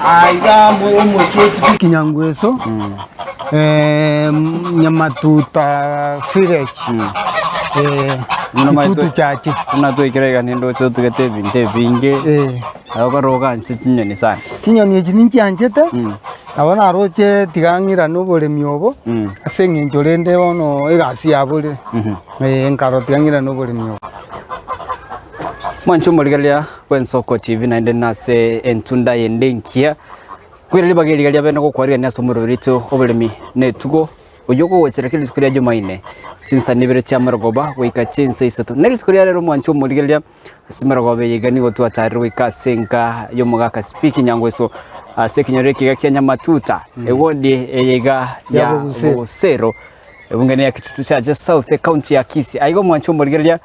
Aiga omochie o Kinyangweso, Nyamatuta village, Kitutu chache. Buna twaikire iga nindoche otugete ebinto ebinge, nabo okore oganchete chinyoni sana. Chinyoni echi ninchianchete, nabo naroche tiga ng'irane oboremi obo, ase eng'encho rende bono egasi yaborire, nkarora tiga ng'irane oboremi obo. Mwanche omorigereria bw'ensoko TV naende nase entunda yende engiya, kwire ribaga eriga riabe nogokwarigania ase omoroberi oito oboremi na etugo, oyio ogogochera kera rituko ria Jumaine, chinsa nibere chia marogoba goika chinsa isato. Na rituko ria rero mwanche omorigereria ase marogoba eye iga nigo twatarire goika ase enka y'omogaka Spiki Nyangweso ase ekenyoro ekiga kia Nyamatuta, ewodi eye iga ya Ya Bogusero. Bogusero, ebunge ya Kitutu Chache South, ecounty ya Kisii. Aiga omwanche omorigereria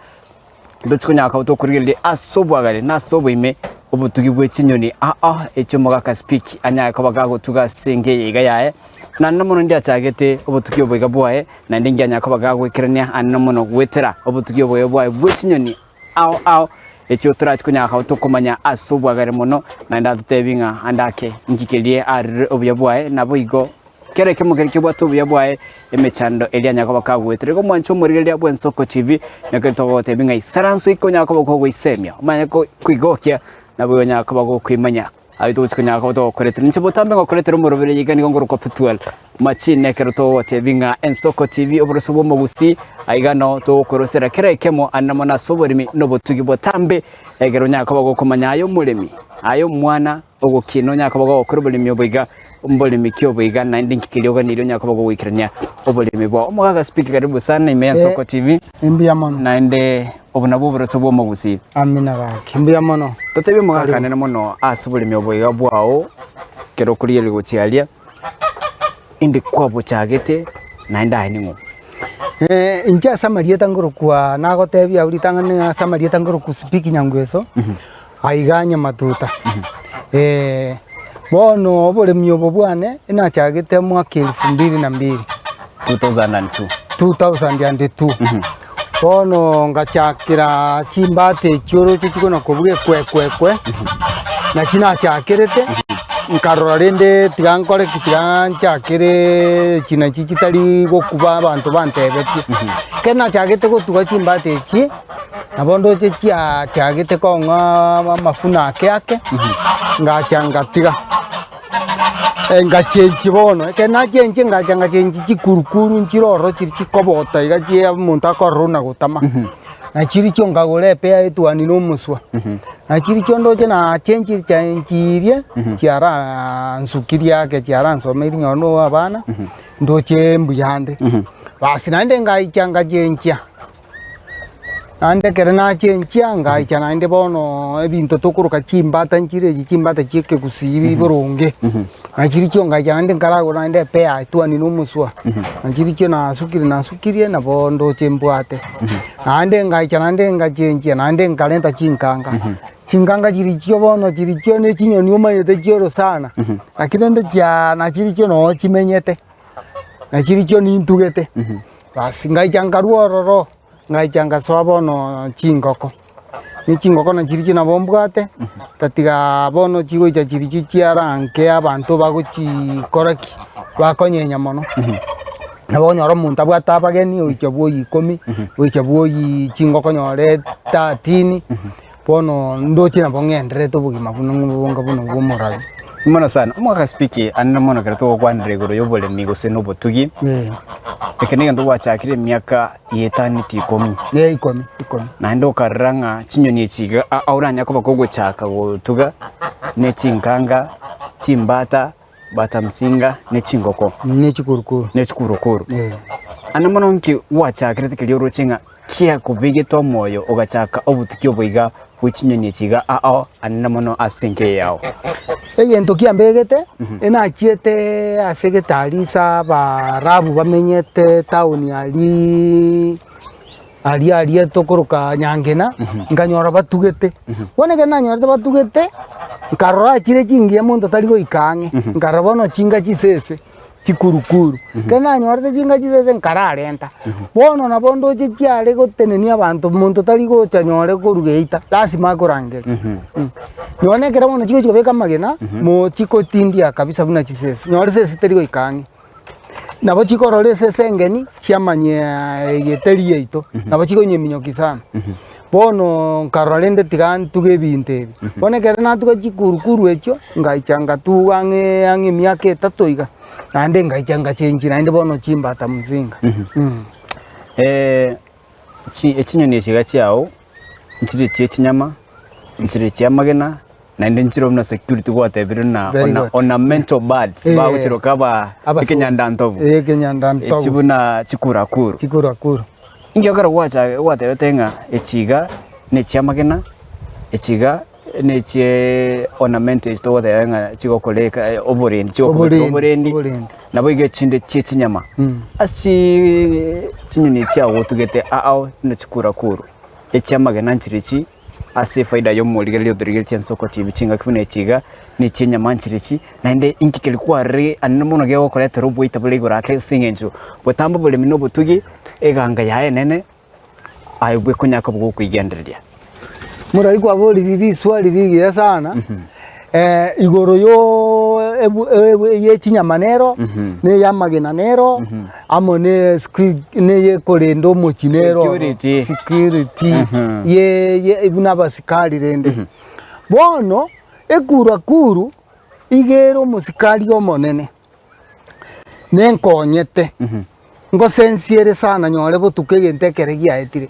Ntochi konyara koba tokorigereria ase obwagare na ase oboime obotugi bwe chinyoni aa echio omogaka Speke anyare koba gagotuga ase enka eye iga yaye. Naende mono ndiachagete obotugi obo iga bwaye, naende ngianyara koba gagoikerania anene mono goetera obotugi oboyo bwaye bwe chinyoni ao ao echio torachi konyara koba tokomanya ase obwagare mono, naende atotebi ng'a ande ake nki keria arure obuya bwaye naboigo Kera ekemo keria kebwate obuya bwaye, emechando eria anyare koba kagoetera. Igo mwanche omorigereria bw'ensoko TV, naki togotebia ng'a isaranso iko onyare koba kogoisemia, omanye koigokia, naboigo onyare koba gokoimanya ayio togochia konyara koba togokoretera. Inche botambe ngokoretera omoroberi iga nigo ngorokwa Pethuel Machine ekero togotebia ng'a Ensoko TV oboroso bw'omogusii, aiga noo togokorosera kera ekemo ande mono ase oboremi na obotugi botambe, ekero onyare koba gokomanya aye omoremi, aye omwana, Ogokina onyare koba gogokora oboremi obo iga, mboremi ki obo iga, naende inki keria oganirie onyare koba gogoikerania oboremi bwao. Omogaka Speke karibu sana ime ya Ensoko TV, Mbuya mono. naende obo nabwo oboroso bwa omogusii. Amina gaki, mbuya mono. Totebie omogaka nere mono ase oboremi obo iga bwao, ekero okorigereria gochia aria, indi kwabochagete naende aye ning'o? Inche ase amarieta nkorokwa nagotebia abwo ritang'ani ase amarieta nkorokwa Speke Nyangweso. Aiga Nyamatuta. Bono oboremi obo bwane nachagete mwaka elfu mbili na mbili. 2002. 2002. Bono ngachakera chimbata echio oroche chikona kobuga ekwekwe nachi nachakerete, nkarora rende tiga nkore ki tiga nchakere echi nachi chitari gokuba abanto bantebetie. Ekero nachagete gotuga chimbata echi. Nabo ndoche chiachagete kong'a amafuna ake ake, ngacha ngatiga, ngachenchia bono, ekero nachenchia ngacha ngachenchia chikurukuru nchire ororo chiri chikobota iga chia omonto akorora na gotama, na chirichio nkagora epea etuani na omoswa, na chirichio ndoche nachenchiri chenchirie chiaransukirie ake chiaransomeiri nonye na abana, ndoche mbuyande. Basi naende ngaicha ngachenchia. Naende ekero nachenchia ngaicha naende bono ebinto tokoroka chimbata nchire echi chimbata chia ekegusii boronge, nachirochio ngaicha naende nkaragora naende epea etuani na omoswa, nachirochio nasukire nasukirie nabo ndoche mbwate. Naende ngaicha naende ngachenchia naende nkarenta chinkanga, chinkanga chirichio bono chirichio na echinyoni omanyete chia orosana, lakini rende chia nachirochio noo chimenyete, nachirochio nintugete. Basi ngaicha nkarua ororo, ngaicha ngasoa bono chingoko, ne chingoko nachirochio nabo mbwate, tatiga bono chigocha chirochio chiaranke abanto bagochikora ki, bakonyenya mono. Nabo okonyora omonto abwate abageni oicha bwoyi ikomi, oicha bwoyi chingoko nyore tatini. Bono ndoche nabo ng'endererete obogima buna bonga buna obw'omorabi. Mono sana. Omogaka Speke, anene mono ekero togokwanera igoro y'oboremi gose na obotugi, Eh, eke negento gwachakire emiaka yetaneti ikomi. eh, ikomi, ikomi. Naende okarora ng'a chinyoni echi iga a- oranyare koba kogochaka gotuga, ne chinkanga, chimbata, bata msinga, ne chingoko, Ne chikurukuru. ne chikurukuru. Eh. Ande mono nki gwachakerete keria oroche ng'a kiakobegete omoyo ogachaka obotuki obo iga bwe chinyoni echi iga ao anene mono ase enka eye yao? Egento kiambegete, enachiete ase egetarisa abaarabu bamenyete etown aria aria aria tokoroka Nyangena, nkanyora batugete. Bono ekero nanyorete batugete, nkarora chire chingiya monto tari goika ang'e, nkarora bono chinga chisese. Chikurukuru. Ekero nanyorete chinga chisese nkararenta, bono nabo ndoche chiare gotenenia abanto monto tari gocha nyore korwa geita, lasima akorangeria. Nonye na ekero bono chigochi kobeka amagena, mochikotindia kabisa buna chisese, nyore esese teri goika ang'e. Nabo chikorora esese engeni, chiamanya eye teri yaito, nabo chikonyeminyokia sana. Bono nkarora rende tiga ntuge ebinto ebi, bono ekero natuga chikurukuru echio, ngaicha ngatuga ang'e ang'e emiaka etato iga, naende ngaicha ngachenchia naende bono chimbata mzinga. Chi echinyoni echi iga chiao, nchire chie chinyama, nchire chia amagena, naende nchire buna security gwatebire buna Very ona good. ornamental birds Eh. bagochiroka aba Abaso- ekenyandantobu Eh, ekenyandantobu. echi buna chikurakuru. Chikurakuru. Inki ekero gwacha gwatebete ng'a echi iga nechiamagena, echi iga nechie ornamental echi togoteba ng'a chigokora eka oborendi chigokobeka Oborendi, oborendi, oborendi. nabo iga echinde chie chinyama. Ase chii chinyoni echi agotugete ao buna chikurakuru, echiamagena nchire echi. Ase efaida y'omorigereria otorigeretie ensoko chibi chingaki buna echi iga, na echi'enyama nchirechi, naende inki keria kwarire anene mono gegokoretera oboita bore igoro ake ase eng'encho botambe oboremi na obotugi, eganga yaye enene, aye bwekonyara koba gokoigendereria. Morari kwaboriri riswali rigiya sana, igoro yo ebu ebu ye chinyama nero, na ey'amagena nero, amo ne squi neye korenda omochie nero oro, Security. security ye ye buna abasikari rende. Bono, ekurakuru iga ere omosikari omonene, nenkonyete, ngosensiere sana nyore botuko egento ekere giaetire,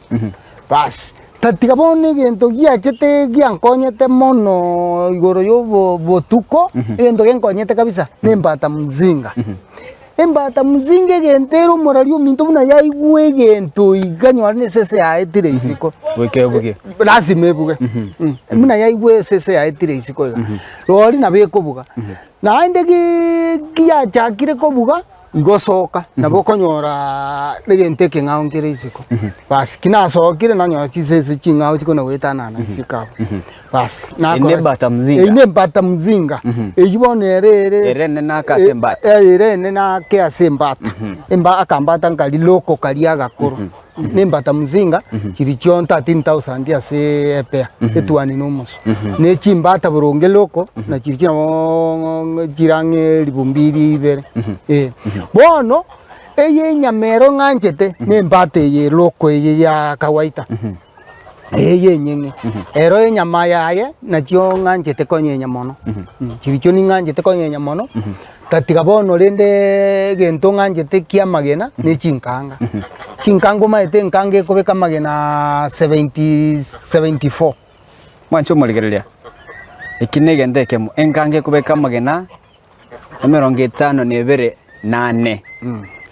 baas, tatiga bono egento giachete giankonyete mono igoro ya obo botuko, egento genkonyete kabisa, na embata mzinga. Embata mzinga egento ere omorari ominto buna yaigwa egento iga nyore na esese yaetire isiko. Goika ebuge. Lasima ebuge. Buna yaigwa esese yaetire isiko iga. Rori nabo ekobuga. Naende ki kiachakire kobuga, igo soka, nabo okonyora egento ekeng'ao nkere isiko. Basi, ki nasokire nanyora chisese ching'ao chikona goetanana isiko abwo. Basi, Eye ne embata mzinga. Eye ne embata mzinga. Eyio bono ere ere Ere enene ake ase embata. Eh, ere enene ake ase embata. Emba akambata nkari loko karia agakoro. Ne embata mzinga chiri chionsi 13000 ase epea, etuani na omosu. Ne chimbata boronge loko na chiri nabo chire ang'e elifu mbili ibere. Eh. Bono, eye enyama ero ng'anchete, ne embata eye loko eye ya kawaida. Eye enyeng'e, ero enyama yaye nachio ng'anchete konyenya mono, chirichio ning'anchete konyenya mono, tatiga bono rende egento ng'anchete kia amagena ne chinkanga. Chinkanga omanyete enkanga ekobeka amagena 70 74. Mwanche omorigereria, eki na egento ekemo, enkanga ekobeka amagena emerongo etano na ebere na ane.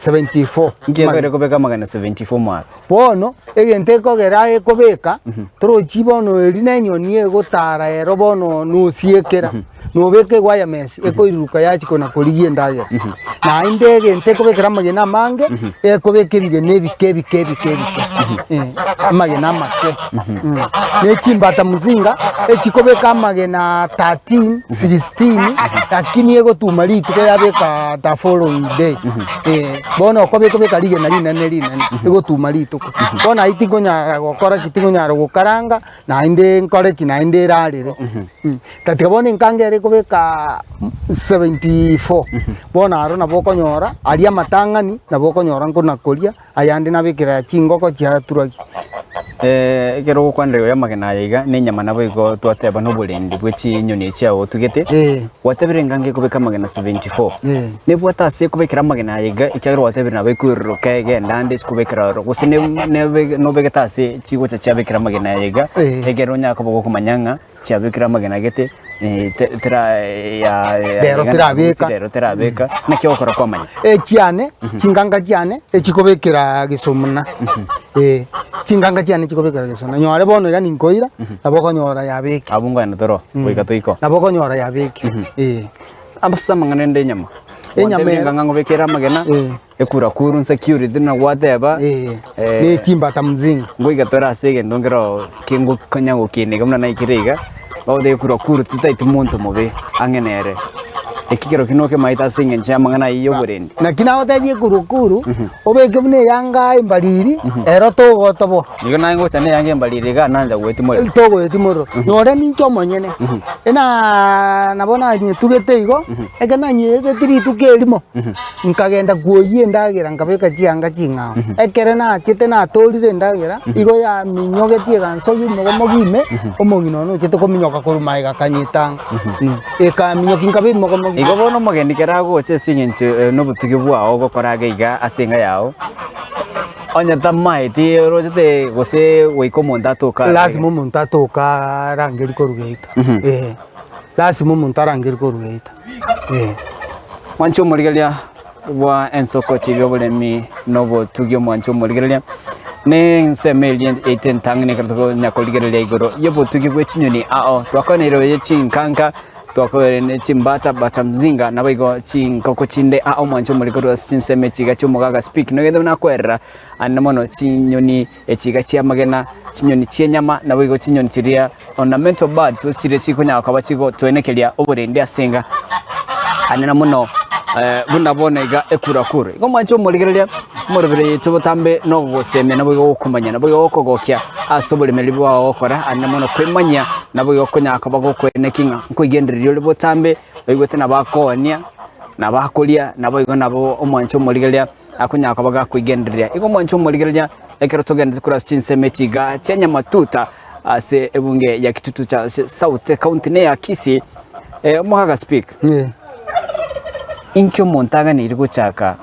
74. Inki ekogera ekobeka amagena 74 mwaka? Bono, egento ekogera ekobeka, torochi bono eri na enyoni egotara ero bono nosiekera, nobeka ewiremess ekoiruruka yachia kona korigia endagera. Naende egento ekobekera amagena amange, ekobeka ebigena ebike ebike ebike ebike, eh, amagena amake. Ne chimbata mzinga, echikobeka amagena 13, 16, lakini egotuma rituko yabeka the following day. Eh, bono okoba ekobeka rigena rinene rinene, egotuma rituko. Bono ayio tingonyara gokora ki, tingonyara gokaranga, naende nkore ki, naende erarere. Tatiga bono enkanga ere ekobeka 74, bono aro nabo okonyora, aria amatang'ani, nabo okonyora nkona koria. Ayande nabekera chingoko chiaturagi. Ekero ogokwanera igoro y'amagena aya iga, na enyama naboigo twateba na oborendi bwe chinyoni echi chiao otugete, Eh. gwatebire enga ngekobeka amagena 74. Eh. Nebwate ase ekobekera amagena aya iga ekiagera gwatebire nabo ekoiruruka egenda ande chikobekera ororo, gose ne- nebe nobegete ase chigocha chiabekera amagena aya iga, Eh. ekero onyare koba gokomanya ng'a Chiabekire amagena gete, te- tera ya Rero terabeka. Rero terabeka, naki ogokora kwamanya. Echiane, chinganga chiane echikobekera gesomna, eh, chinganga chiane chikobekera gesomna, nyore bono iga ninkoira, nabo okonyora yabekire. Abwo ngoenda toro, goika toiko. Nabo okonyora yabekire, eh. Ase amang'ana ende enyama. Enyama Gwatebire ere- ng'a ngobekere amagena, Eh. ekurakuru insecurity buna gwateba, Eh, eh, ne chimbata mzinga. Ngoika tore ase egento nkero kengokonya gokiina iga buna naikire iga, bagoteba ekurakuru titaeti monto mobe ang'e nere. Eki kero ki nokemaete ase engencho y'amang'ana ayio y'oborendi. Naki nagotebie ekurukuru, obeke buna eyanga embariri, ero togotoboa. Nigo naye ngocha neyanga embariri iga nancha goetimorera. Togoetimorera. Nore ninche omonyene, ena nabo nanyetugete igo, ekero nanyeeteti rituko erimo, nkagenda kwoyia endagera nkabeka chianga ching'ao. Ekere nachete natorire endagera, igo yaminyogetie egansogia omogomogo ime, omong'ina one ochete kominyoka korwa magega akanyetanga. Ekaminyokia nkaba imogomogo. Igo bono omogeni kera agocha ase eng'encho nobotugi bwao ogokora iga iga ase enga yao, onye tamaeti orochete gose goika omonto atoke aroro iga. Lasima omonto atoke arangerie korwa geita, eh, lasima omonto arangerie korwa geita, eh. Mwanche omorigereria bwa ensoko chiria oboremi na obotugi omwanche omorigereria, na ensemo eria yaito entang'ani ekero tokonya korigereria igoro y'obotugi bwe chinyoni ao, twakwanire oye chinkanka, twakwanire ne chimbata, bata mzinga, naboigo chinkoko chinde ao omwanche omorigereria ase chinsemo echi iga chi'omogaga speak, nogende buna akoerera ande mono chinyoni echi iga chi'amagena, chinyoni chi'enyama, naboigo chinyoni chiria ornamental birds gose chiria chikonyara koba chigotoenekeria oborendi ase enga anene mono buna bono iga ekurakuru. Igo mwanche omorigereria omorobere yaito botambe na ogogosemia naboigo gokomanya naboigo gokogokia ase oboremeri bwao gokora anene mono kwemanyia naboigo okonyara koba gokoenekia ng'a nkoigendereria ore botambe oigwete nabo akoonia nabo akoria naboigo nabo omwanche omorigereria. Akonyara koba gakoigendereria. Igo mwanche omorigereria ekero togenderete korwa ase chinsemo echi iga chia Nyamatuta ase ebunge ya Kitutu cha South County ne ya Kisii eh, omogaga speak Eh. inki omonto aganeirie gochaka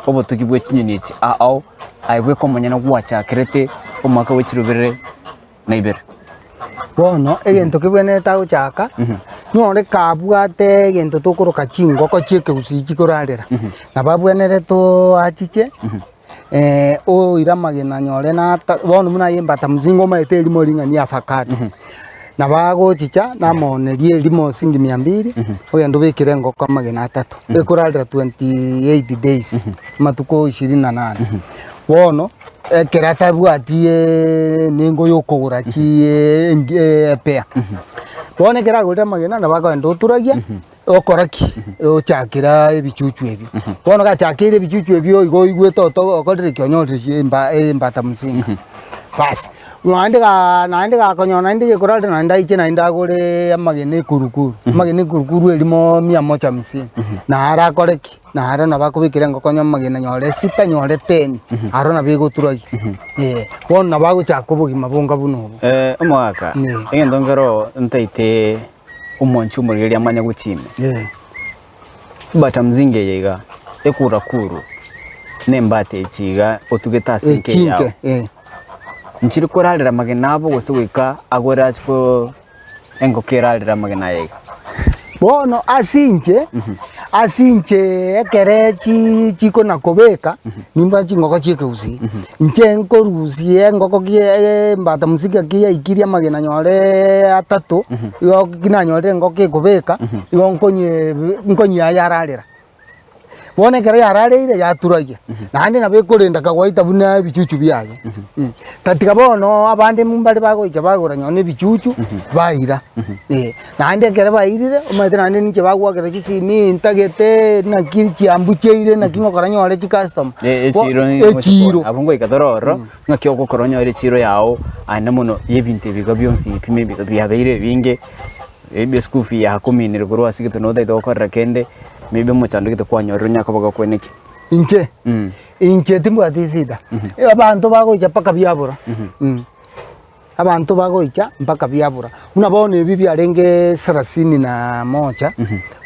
obotugi bwe chinyoni echi ao aye bweka omonyene gwachakerete omwaka bwe chirobere na ibere. Bono egento kebwenerete agochaka, nyore kabwate egento tokoroka chingoko chia ekegusii chikorarera, nabo abwenerete oachiche oire amagena nyore nata bono buna aye embata mzinga omanyete erimo ring'ani avacado, nabo agochicha namonerie erimo shilingi mia mbili, ogende obekere engoko amagena atato, ekorarera 28 days, amatuko ishirini na nane. Bono. Ekero atabwati enengo yokogora epea, bono ekero agorire amagena nabo akogenda oturagia, okora ki? Ochakera ebichuchu ebio. Bono gachakeire ebichuchu ebio igo oigwete oto okorire ki? Onyorire chi emba embata mzinga. Baas, naende gaa naende gakonyora naende gekorarera naende aiche naende agore amagena ekurukuru, amagena ekurukuru erimo mia moja hamsini, naro akore ki? Na aro nabo akobekera engoko onye amagena nyore sita nyore teni, aro nabo egoturagia. Eh, bono nabo agochaka obogima bonga buna obo. Eh, omogaka, Eh. egento nkero ntaete omwanchi omorigereria amanye gochia ime. Eh, Embata mzinga eye iga, ekurakuru, na embata echi iga otugete ase enka eye yao. echinke, eh. Nchiri korarera amagena abo gose goika agore achi ko. Engoko erarere amagena aye iga. Bono ase inche, ase inche ekere chi chikona kobeka, nimbwate chingoko chia ekegusii, inche nkorusia engoko ki embata mosike ki yaikirie amagena nyoreee atato, igo ki nanyorire engoko ekobeka, igo nkonye nkonyia yararera. Bono ekero yarareire yaturagia, naende nabo ekorenda kawaida buna ebichuchu biaye. Tatiga bono abande mbare bagocha bagora nonye na ebichuchu baira, eh. Naende ekero bairire, omanyete naende ninche bagoakera chisimi ntagete naki chiambu chiaire naki ngokora nyore chicustomer. Eh, Bo echiro echiro. Abwo ngoika tore ororo, ng'aki ogokora onyore echiro yago aende mono ya ebinto ebi iga bionsi pi maybe biabeire ebinge. Maybe eschool fee yakominire korwa ase egento notagete gokorera kende, maybe omochando gete kwanyorire onye koba gokweneki. Inche, inche timbwati esida, abanto bagoicha mpaka biabora, abanto bagoicha mpaka biabora. Buna bono ebi biarenge sarasini na moja,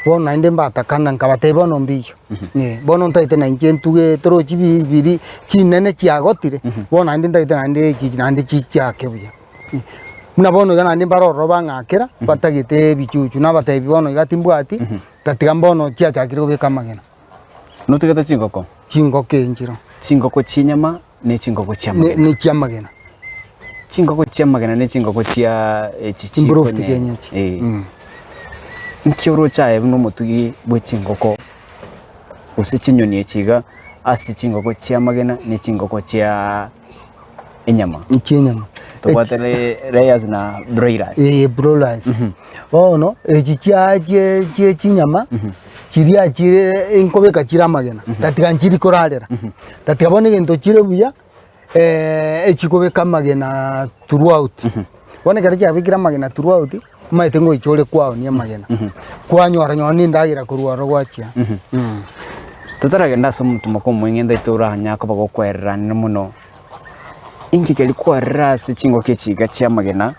bono naende mbatakana nkabatebia bono mbiyo, eh, bono ntagete na inche ntuge torochi bi biri chinene chiagotire, bono naende ntagete naende echi naende chichake buya. Buna bono iga naende mbare ororo bang'akera, batagete ebichuchu, nabatebi bono iga timbwati, tatiga mbono chiachakire kobeka amagena. Notugete chingoko? Chingoko enchiro. Chingoko chi'enyama ne chingoko chi'amagena? Ne chi'amagena. Chingoko chi'amagena ne chingoko chia echi chi Improved konye- kienyeji. Eh. Mm. Nki oroche aye buna omotugi bwe chingoko gose chinyoni echi iga ase chingoko chi'amagena ne chingoko chia enyama. Echi'enyama. Tobwate re- layers na broilers. Eh, broilers. Bono echi chia chie chie chinyama. Chiria chire nkobeka chire amagena, tatiga nchiri korarera, tatiga bono egento chire buya echikobeka amagena throughout. Bono ekero chiabekire amagena throughout, omanyete ngoicha ore kwaonia amagena, kwanyora nonye na endagera korwa ororo gwachia. Totaragenda ase omotumoka omoeng'e ntaete oranya koba gokwererania mono, inki keria kwarire ase chingoko echi iga chi'amagena?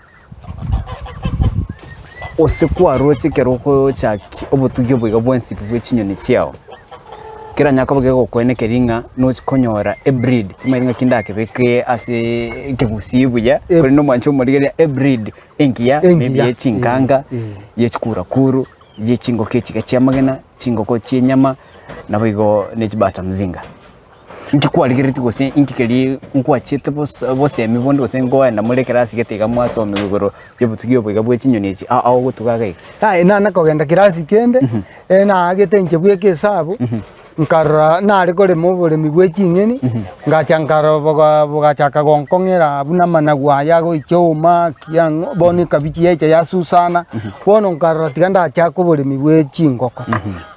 Gose kwaroche ekero ogochakia obotugi obo iga bwensi pi bwe chinyoni chiao, keranyare koba kegokoenekeria ng'a nochi konyora ebreed, timanyeti ng'aki ndakebeke ase ekegusii buya, korende omwancho omorigereria ebreed engiya maybe Engiya, ye chinkanga, eh, eh. ye chikurakuru, ye chingoko echi iga chi'amagena, chingoko chi'enyama, naboigo ne chibata mzinga. Inki kwarigereretie gose inki keria nkwachiete bosa bosemi bonde gose nkoenda more ekerasi gete iga mwasomiwa igoro y'obotugi obo iga bwe chinyoni echi ao ao ogotuga iga iga? Aye nana kogenda kerasi kende, naagete inche bweka esabu, nkarora nare korema oboremi bwe ching'eni, ngacha nkarora boga bogachaka gonkong'era buna amanagu aya agoicha ouma kiang'o, bono ekabichi yacha yasusana, bono nkarora tiga ndachake oboremi bwe chingoko.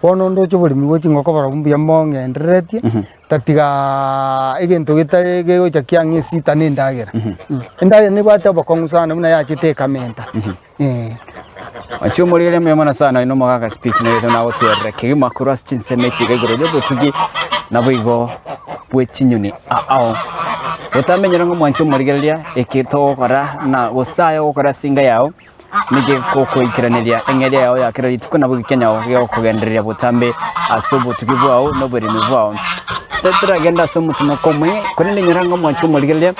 Bono ndoche oboremi bwe chingoko barobwo mbuya mong'endereretie, tatiga egento getari gegocha kiang'e esita na endagera. Endagera nebwate obokong'u sana buna yachete ekamenta, eh. Inche omorigereria mbuya mono sana oyo nomogaka speech naye nagotwerera kegima korwa ase chinsemo echi iga igoro riobotugi naboigo bwe chinyoni ao. Otamenyera ng'a omwanche omorigereria eke togokora na gose aye ogokora ase enka yao. Niki gokoikeraneria eng'eria yao ya kera rituko nabo gekenyao gegokogendereria botambe ase obotuki bwao na oboremi bwao. Totaragenda ase omotimoko omwe, korende inyora ng'a omwanchi omorigereria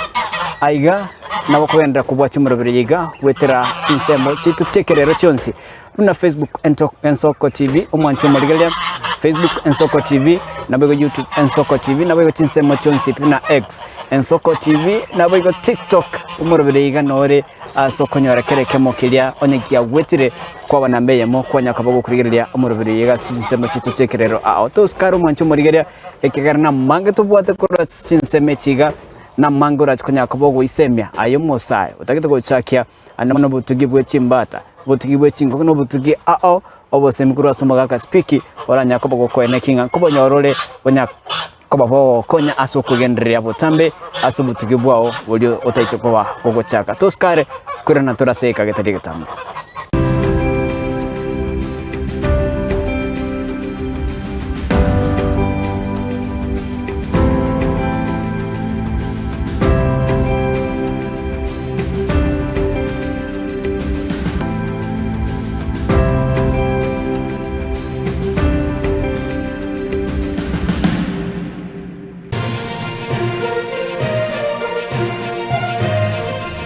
aiga nabo okogenderera kobwatia omoroberi oyo iga goetera chinsemo chiaito chi'ekerero chionsi buna Facebook ento Ensoko TV omwanchi omorigereria, Facebook Ensoko TV, naboigo YouTube Ensoko TV, naboigo chinsemo chionsi buna X Ensoko TV, naboigo TikTok omoroberi iga nore. Ase okonyora kera ekemo keria onye kiagwetire kwaba namba eyemo, kwanya koba gokorigereria omoroberi oyo iga ase chinsemo chiaito chi'ekerero ao. Tosikare omwanche omorigereria, ekiagera namange tobwate korwa ase chinsemo echi iga, namange orache konyara koba ogoisemia aye omosae otagete gochakia ande mono obotugi bwe chimbata, obotugi bwe chingoko na obotugi ao, obosemi korwa ase omogaka Spiki oranyare koba gokoenekia ng'a nkobonyora ore onya. Koba bogokonya ase okogendereria botambe ase obotugi bwao boria otaiche koba gogochaka. Tosikare koirana tore ase egeka getari egetambe.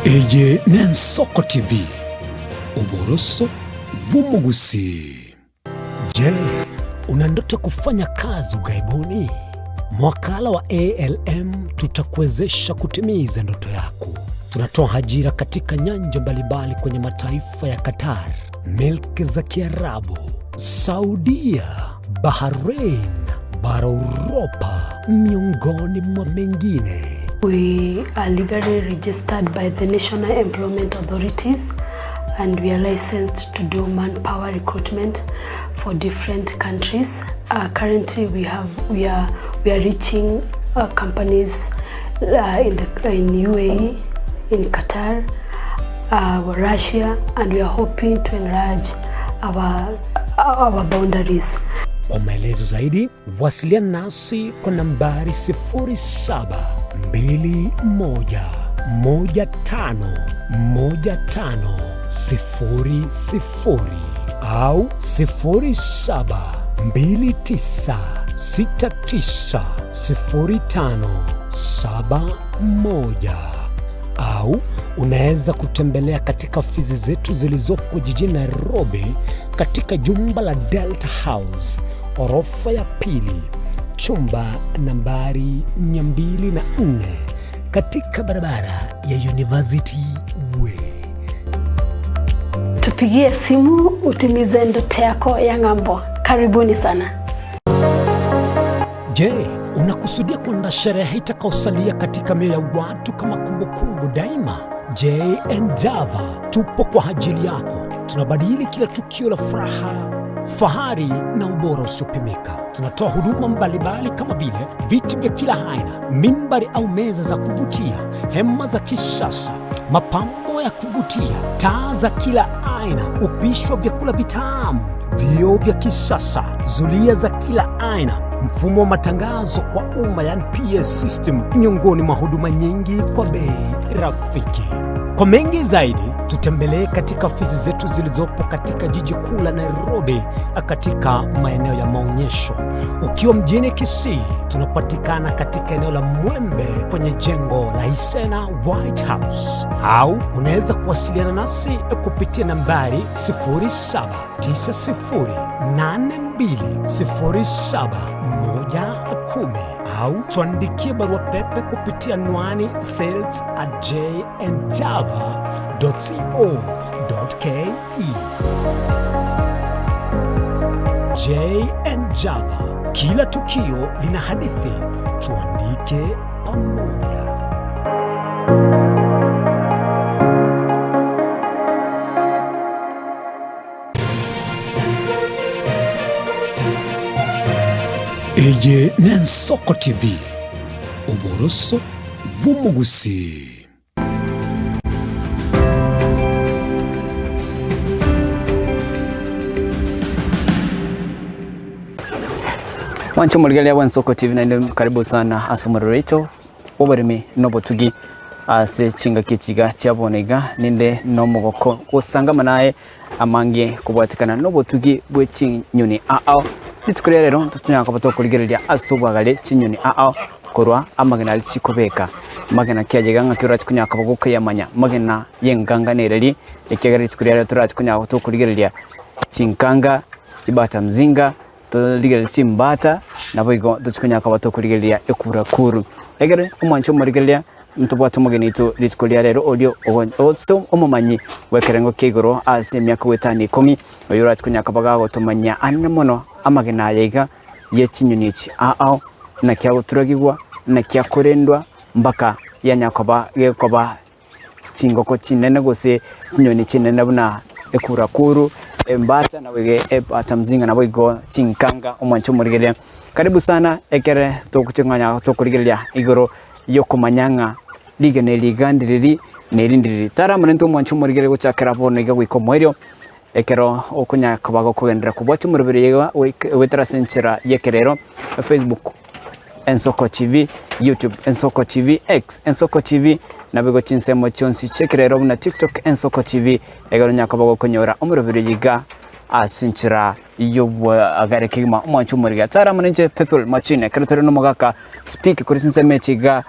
Eye n'Ensoko TV, oboroso bw'omogusii. Je, una ndoto kufanya kazi ughaibuni? Mwakala wa ALM tutakuwezesha kutimiza ndoto yako. Tunatoa ajira katika nyanja mbalimbali kwenye mataifa ya Qatar, milki za Kiarabu, Saudia, Bahrain, bara Uropa, miongoni mwa mengine. We are legally registered by the National Employment Authorities and we are licensed to do manpower recruitment for different countries. Uh, currently we have we are we are reaching uh, companies uh, in the in UAE, in Qatar, uh, Russia and we are hoping to enlarge our, our boundaries. Kwa maelezo zaidi wasiliana nasi kwa nambari 0721151500 au 0729690571 au unaweza kutembelea katika ofisi zetu zilizopo jijini Nairobi katika jumba la Delta House orofa ya pili chumba nambari 204 katika barabara ya University Way. Tupigie simu utimize ndoto yako ya ng'ambo. Karibuni sana. Je, unakusudia kuandaa sherehe itakayosalia katika mioyo ya watu kama kumbukumbu daima? JN Java tupo kwa ajili yako. Tunabadili kila tukio la furaha fahari na ubora usiopimika. Tunatoa huduma mbalimbali kama vile viti vya kila aina, mimbari au meza za kuvutia, hema za kisasa, mapambo ya kuvutia, taa za kila aina, upishi wa vyakula vitamu, vioo vya kisasa, zulia za kila aina, mfumo wa matangazo kwa umma yani PS system, miongoni mwa huduma nyingi kwa bei rafiki. Kwa mengi zaidi tutembelee katika ofisi zetu zilizopo katika jiji kuu la Nairobi, katika maeneo ya maonyesho. Ukiwa mjini Kisii, tunapatikana katika eneo la Mwembe kwenye jengo la Isena White House, au unaweza kuwasiliana nasi kupitia nambari 0790820710 au tuandikie barua pepe kupitia anwani sales at jnjava.co.ke. JN Java, kila tukio lina hadithi, tuandike pamoja. Eye n'Ensoko TV, oboroso bw'omogusii. Mwanche omorigereria bw'Ensoko TV naende karibu sana ase omorero oito bw'oboremi na obotugi ase chingaki echi iga chia bono iga ninde nomogoko gosangama naye amange kobwatekana nobotugi bwe chinyoni ao. Rituko ria rero ntotonyara koba tokorigereria ase obwagare chinyoni ao korwa amagena aria chikobeka. Amagena ki aye iga ng'aki orache konyara koba gokoyamanya amagena y'enkanga nereri ekiagera rituko ria rero torache konyara koba tokorigereria chinkanga, chibata mzinga, torigererie chimbata, naboigo tochie konyara koba tokorigereria ekurakuru. Ekero omwancho omorigereria Ntobwate omogeni oito rituko ria rero oria ose omomanyi bw'ekerengo kia igoro ase emiaka goetania ikomi, oyio orache konya koba gagotomanyia anene mono amagena aya iga ye chinyoni echi ao, naki agoturagigwa, naki akorendwa mpaka yanya koba gekoba chingoko chinene gose chinyoni chinene buna ekurakuru, embata naboigo ebata mzinga naboigo chinkanga omwancho omorigereria. Karibu sana ekere togochia tokorigereria igoro y'okomanya ng'a rigena eri iga ndiriri na eri ndiriri. Tara amo naintwe omwancho omorigereria gochakera bono iga goika omoerio, ekero okonyara koba gokogenderera kobwatia omoroberi oyo iga goetera ase enchera y'ekerero, Facebook, Ensoko TV, YouTube, Ensoko TV, X, Ensoko TV, naboigo chinsemo chionsi chi'ekerero buna TikTok, Ensoko TV, ekero onyara koba gokonyora omoroberi oyo iga ase enchera y'obwagare kegima omwancho omorigia. Tara amo nainche Bethel Machine, ekero tore nomogaka Speak korwa chinsemo echi iga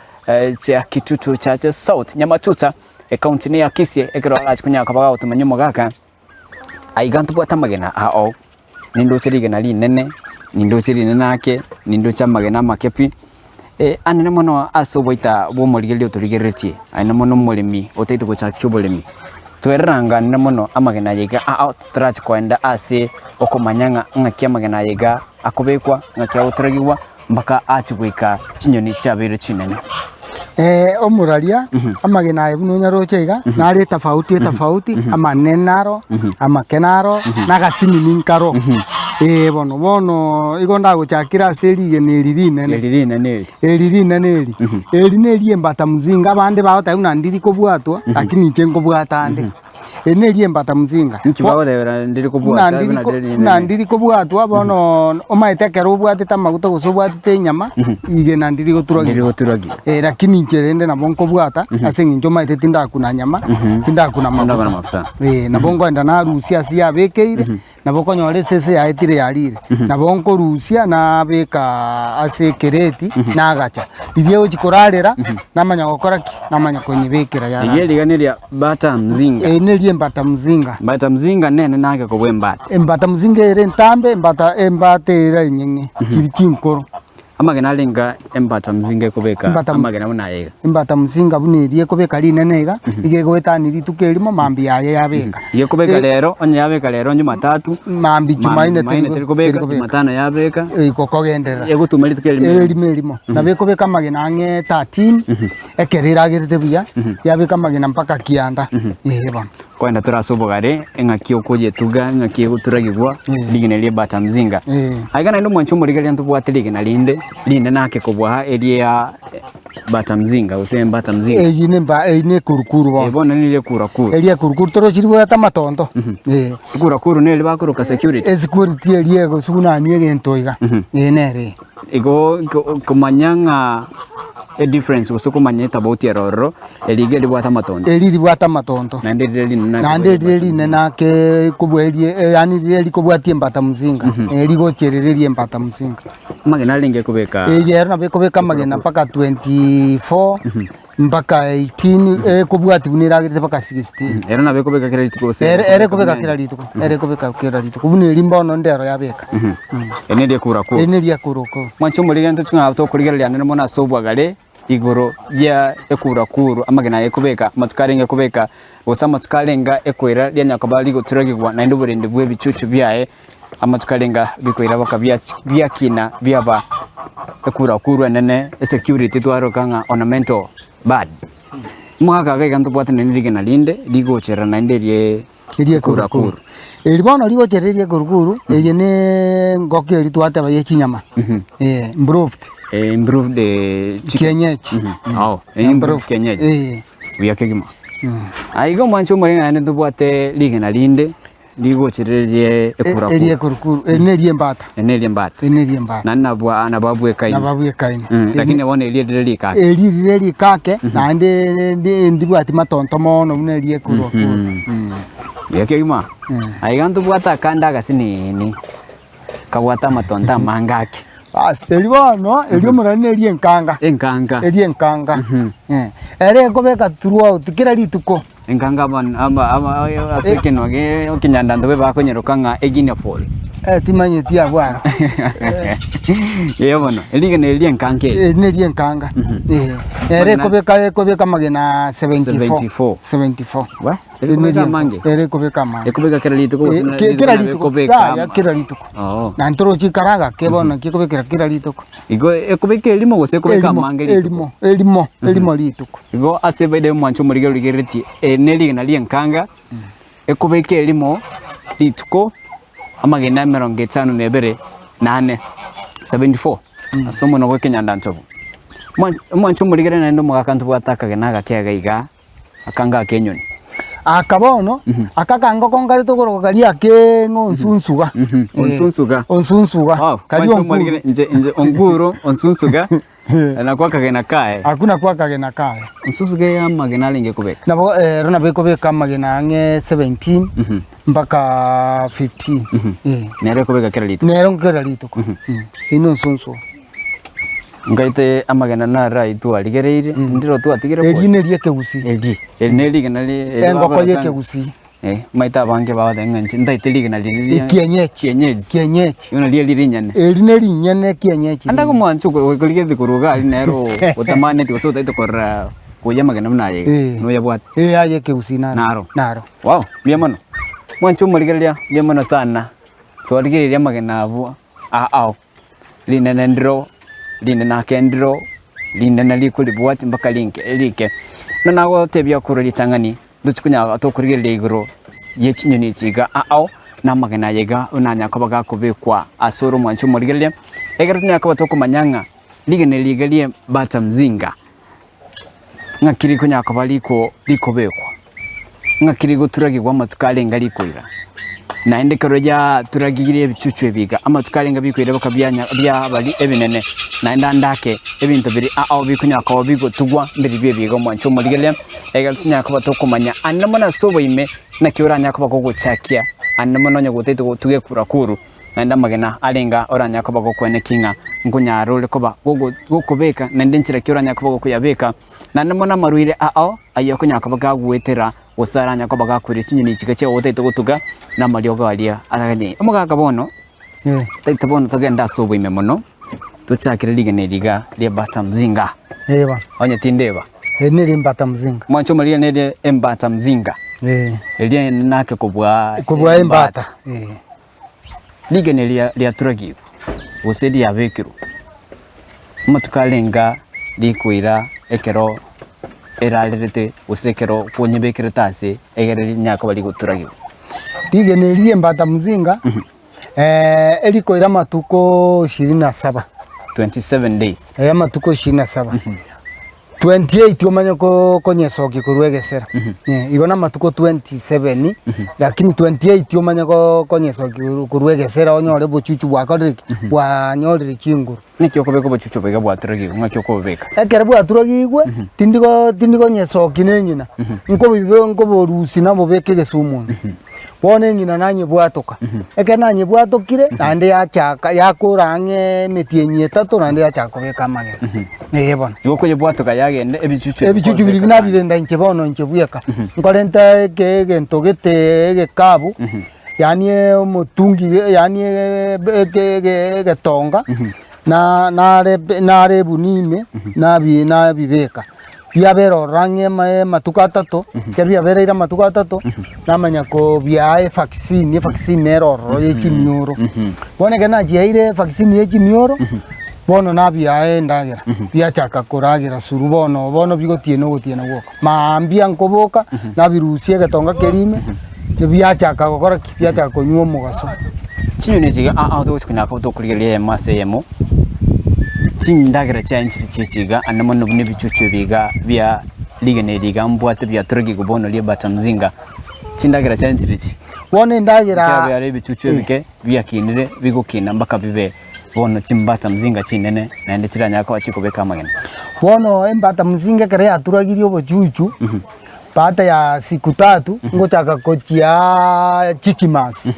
chia Kitutu Chache South, Nyamatuta, ecounty ne ya Kisii, ekero arache konyara koba gagotomanya omogaka, aiga ntobwate amagena ao, nindoche rigena rinene, nindoche rinene ake, nindoche amagena amake pi, anene mono ase oboita bwa omorigereria otorigereretie, aye mono omoremi otaete gochakia oboremi. Twererangane mono amagena aya iga aa torache koenda ase okomanya ng'a ng'aki amagena aya iga akobekwa, ng'aki agotoragigwa mpaka achie goika chinyoni chiabeire chinene. Omoraria, amagena aya buna onyaroche iga, nare etafauti etafauti, amanene aro, amake naro, na agasinini nkaro. Ee bono, bono igo ndagochakera ase rigena eri rinene. Eri rinene eri. Eri rinene eri, eri neri embata mzinga abande bagoteba buna ndiri kobwatwa, lakini inche nkobwata ande. Eri neri embata mzinga. Inki bagotebera ndiri Buna kobwata ndiri buna ko- riri buna rinene? ndiri kobwatwa bono omanyete ekero obwatete amaguta gose obwatete enyama, igena ndiri Ndiri goturagigwa. goturagigwa. Eh, lakini inche rende nabo nkobwata ase eng'encho omanyete tindakuna nyama, tindakuna Tindakuna maguta. mafuta. Eh, nabo nkoenda narusia ase yabekeire, Nabo okonyora esese yaetire yarire, nabo nkorusia nabeka ase ekereti nagacha. Riria egochi korarera, namanya gokora ki? Namanya konyebekera Riria yarara. riga neria bata mzinga. Eri neria embata mzinga. Mbata mzinga nene nake kobua embata. Embata mzinga ere entambe, embata embata ere enyeng'e, chiri chinkoro. Amagena arenga embata mzinga ekobeka Embata mz- amagena buna aya iga. Embata mzinga buna eria ekobeka rinene iga, iga egoetania rituko erimo mambia yaye yabeka. Iga ekobeka Eh, rero, onye yabeka rero Jumatatu, Mambia Jumanne Jumanne teri teri kobeka, teri kobeka. Jumatano yabeka, Ikokogenderera. egotuma rituko erimo. Erimo erimo. Nabo ekobeka amagena ang'e 13, ekero eragerete buya, yabeka amagena mpaka kianda. Eeh bono. Kogenda tore ase obogare, eng'aki okoyetuga, eng'aki egoturagigwa, rigena ria ebata mzinga. Aiga naende omwanchi omorigereria ntobwate rigena rinde, rinene ake kobua eria bata mzinga gose embata mzinga. Eyio ne emba eyio ne ekurukuru bono. Eh, bono nere ekurakuru. Eria ekurukuru torochi ribwate amatonto. Eh. Ekurakuru nere bakoroka security. Esecurity eria egosugunania egento iga. Eh nere. Igo ko- komanya ng'a edifference gose komanya etabauti ere ororo, eri iga eribwate amatonto. Eri ribwate amatonto. Naende rire rinene ake Naende rire rinene ake kobua erie yaani rire rikobwatia embata mzinga. Rigochia rire embata mzinga. Amagena arenge kobeka. Eye ero nabo ekobeka amagena mpaka 24 mpaka 18 ekobwatia buna eragerete mpaka 16. Ero nabo ekobeka kera rituko gose Ere ere ekobeka kera rituko, ere ekobeka kera rituko buna eri mbono ndero yabeka. Eri neria ekura kuru. Eri neria ekura kuru. Mwanche omoriri ntoche ng'a tokorigereria naende mono ase obwagare igoro ya ekura kuru amagena aya ekobeka amatuko arenge kobeka gose amatuko arenge ekoira rianya koba rigoturagigwa naende oborendi bwa ebichuchu biaye. Amatuko arenge bikoira boka biakina biaba ekurakuru enene esecurity twaroka ng'a ornamental bird. Omogaka iga iga ntobwate naende rigena rinde rigocherera naende erie Erie ekurakuru. Eri bono rigocherera erie ekurukuru, eye ne engoko eria twateba ye chinyama, eh, improved. Improved chicken. Kienyeji. Oh, improved kienyeji. Eh. Buya kegima. Aye iga omwancho omorenge naende ntobwate rigena rinde. Rigochererie ekurakuru. Erie ekurukuru, eri nerie embata. Eri nerie embata. Eri nerie embata. Naende nabwo nabo abwekaine. Nabo abwekaine. Mm, lakini bono erio rire rikake. Eri rire rikake, naende ndi ndibwati matonto mono buna erie ekurakuru. Mm. Buya kegima. Aiga ntobwate akande agasinini, kabwate amatonto amange ake. Bas, eri bono, eri omorani neri enkanga. Enkanga. Eri enkanga. Ere ekobeka throughout kera rituko. Enkanga aba- aba- aba- ase ekenwa ge ekenyandanto be bakonyeroka ng'a eguinea fowl. Eh, timanyeti abwo aro. Ee bono, erigena eri ri'enkanka eri. Eri neri enkanga. Eh, ere ekobeka ekobeka amagena 74. 74. 74. Wa? Eri Ekobeka neri amange? Ere ekobeka amange. Ekobeka kera rituko gose Eh, na- ke- kera nabo rituko. ekobeka Yaya, ama- kera rituko. Oo. Na ntorochi karaga ke bono naki ekobekera kera rituko. Igo ekobeka erimo gose ekobeka Erimo, amange rituko? erimo, erimo, erimo rituko. Igo ase efaida y'omwancho omorigia origereretie, eri ne rigena ri'enkanga, ekobeka erimo rituko amagena emerongo etano na ebere na ane, 74, ase omonwa bw'ekenyandantobu. Omwan- Omwancho omorigereria naende omogaka ntobwate akagena agake iga iga. Aka ngaka enyoni. Aka bono, aka akangoko nkare tokoroka karia ake ng'a onsunsuga. Onsunsuga. Onsunsuga. Wow, Karia mwanche onkuru. omorigere inche inche onkuru onsunsuga nakwo akagena kaye. Akwo nakwo akagena kaye. Onsunsuga eye amagena arenge kobeka. Nabo ero nabo ekobeka amagena ang'e 17 mpaka 15. Eh. Nere ekobeka kera rituko. Nero kera rituko. Eyio ne onsunsuga. Nkaite amagena naro ayio twarigereirie, ndiro twatigire Eri koria. neri ekegusii. Eri, eri ne rigena ri- eri Engoko bagorota- y'ekegusii. Eh, omanyete abange bagoteba ng'a inche ntaete rigena riria ria Ekienyeji. kienyeji. Kienyeji. Bono riria rinyene. Eri nerinyene ekienyeji. Ande omonche okorigetie korwa iga aria nere otamaneti gose otaete korora koyia amagena buna aya iga, Eh. noyabwate. Eh, aye ekegusii naro. Naro. Naro. Wow, mbuya mono. Mwanche omorigereria, mbuya mono sana. Twarigereirie amagena abwo aa ao. Rinene ndiro, rinene ake ndiro, rinene rikoribwati mpaka rinke rike. Buna nagotebia korwa ritang'ani, ntochi konyara tokorigereria igoro ye chinyoni echi iga ao, na amagena aya iga buna anya koba gakobekwa ase ore omwancho omorigereria, ekero tonyara koba tokomanya ng'a rigena eri iga rie bata mzinga, ng'aki rikonyara koba riko rikobekwa. Ng'aki rigoturagigwa amatuko arenge rikoira, naende ekero riaturagigire ebichuchu ebi iga, amatuko arenge bikoira baka bianya biaba ebinene, naende ande ake ebinto biria ao bikonyara koba bigotugwa mbiribio ebi iga omwancho omorigereria, ekero tonyara koba tokomanya ande mono ase oboime naki oranyare koba gogochakia ande mono onye gotagete gotuga ekurakuru, naende amagena arenge oranyare koba gokweneki ng'a nkonyara ore koba gogo gokobeka naende nchera ki oranyare koba gokoyabeka. Naende mono amarwaire ao ayio akonyara koba gagoetera, gose aranyare koba gakoira chinyoni echi chiga otaete gotuga, na amariogo aria araganye. Omogaka bono, taete bono togende ase oboime mono, tochakere rigena eri iga ria Bata Mzinga. Eh bono. Onye tindeba. Eri neri embata mzinga. Mwanche omorire nere embata mzinga. Eh. Eria nake kobua Kobua embata. Eh. Rigena eri riaturagigwe, gose riabekirwe, amatuko arenga rikoira ekero. erarerete gose ekero konyebekerete ase egere rinyare koba rigoturagigwa? Rigena eri ri'embata mzinga, erikoira amatuko ishirini na saba. 27 days. Eh, amatuko ishirini na saba. 28 omanye ko- konyesokia korwa egesera. Eh, igo na amatuko 27, lakini 28 omanye ko- konyesokia korwa- korwa egesera onyore obochuchu bwakorire ki? Bwanyorire chinguru. Naki okobeka obochuchu obo iga bwaturagigwe, ng'aki okobobeka? Ekero bwaturagigwe, tindi go tindi konyesokia na eng'ina, nkobibe nkoborusia nabobeke egesumu ime. Bono eng'ina nanyebwatoka, ekero nanyebwatokire, naende yachaka yakora ang'e emetienyi etato naende yachaka kobeka amagena, eh bono. Igo okoyebwatoka yagenda ebichuchu ebi Ebichuchu biria kobeka naende. nabirenda inche bono inche bweka, nkorenta eke egento gete egekabu, yaani omotungi yaani eke ege egetonga, na nare nare ebuni ime, nabi nabibeka. Biabera ororo ang'e ama amatuko atato, ekero biabereire amatuko atato, namanya kobiaa evaccine, evaccine nere ororo ya chimioro. Bono ekero nachiaire evaccine ya chimioro, bono nabiaa endagera, biachaka koragera suru bono bono bigotiena ogotiena gwoka. Maambia nkoboka, nabirusia egetonga keria ime, biachaka gokora ki? Biachaka konywa omogaso. Chinyoni echi iga aa togochi konyara koba tokorigereria eyemo ase eyemo, chindagera chiaye nchiri chiachi iga ande mono buna ebichuchu ebi iga bia rigena eri iga mbwate biatorokigwe bono ria bata mzinga, chindagera chiaye nchiri echi. Bono endagera Ekiagera ebichuchu ebike biakinire bigokina mpaka bibe bono chimbata mzinga chinene naende chiranyare koba chikobeka amagena. Bono embata mzinga ekero yaturagirie obochuchu, baada ya siku tatu ngochaka kochiaa chikimas,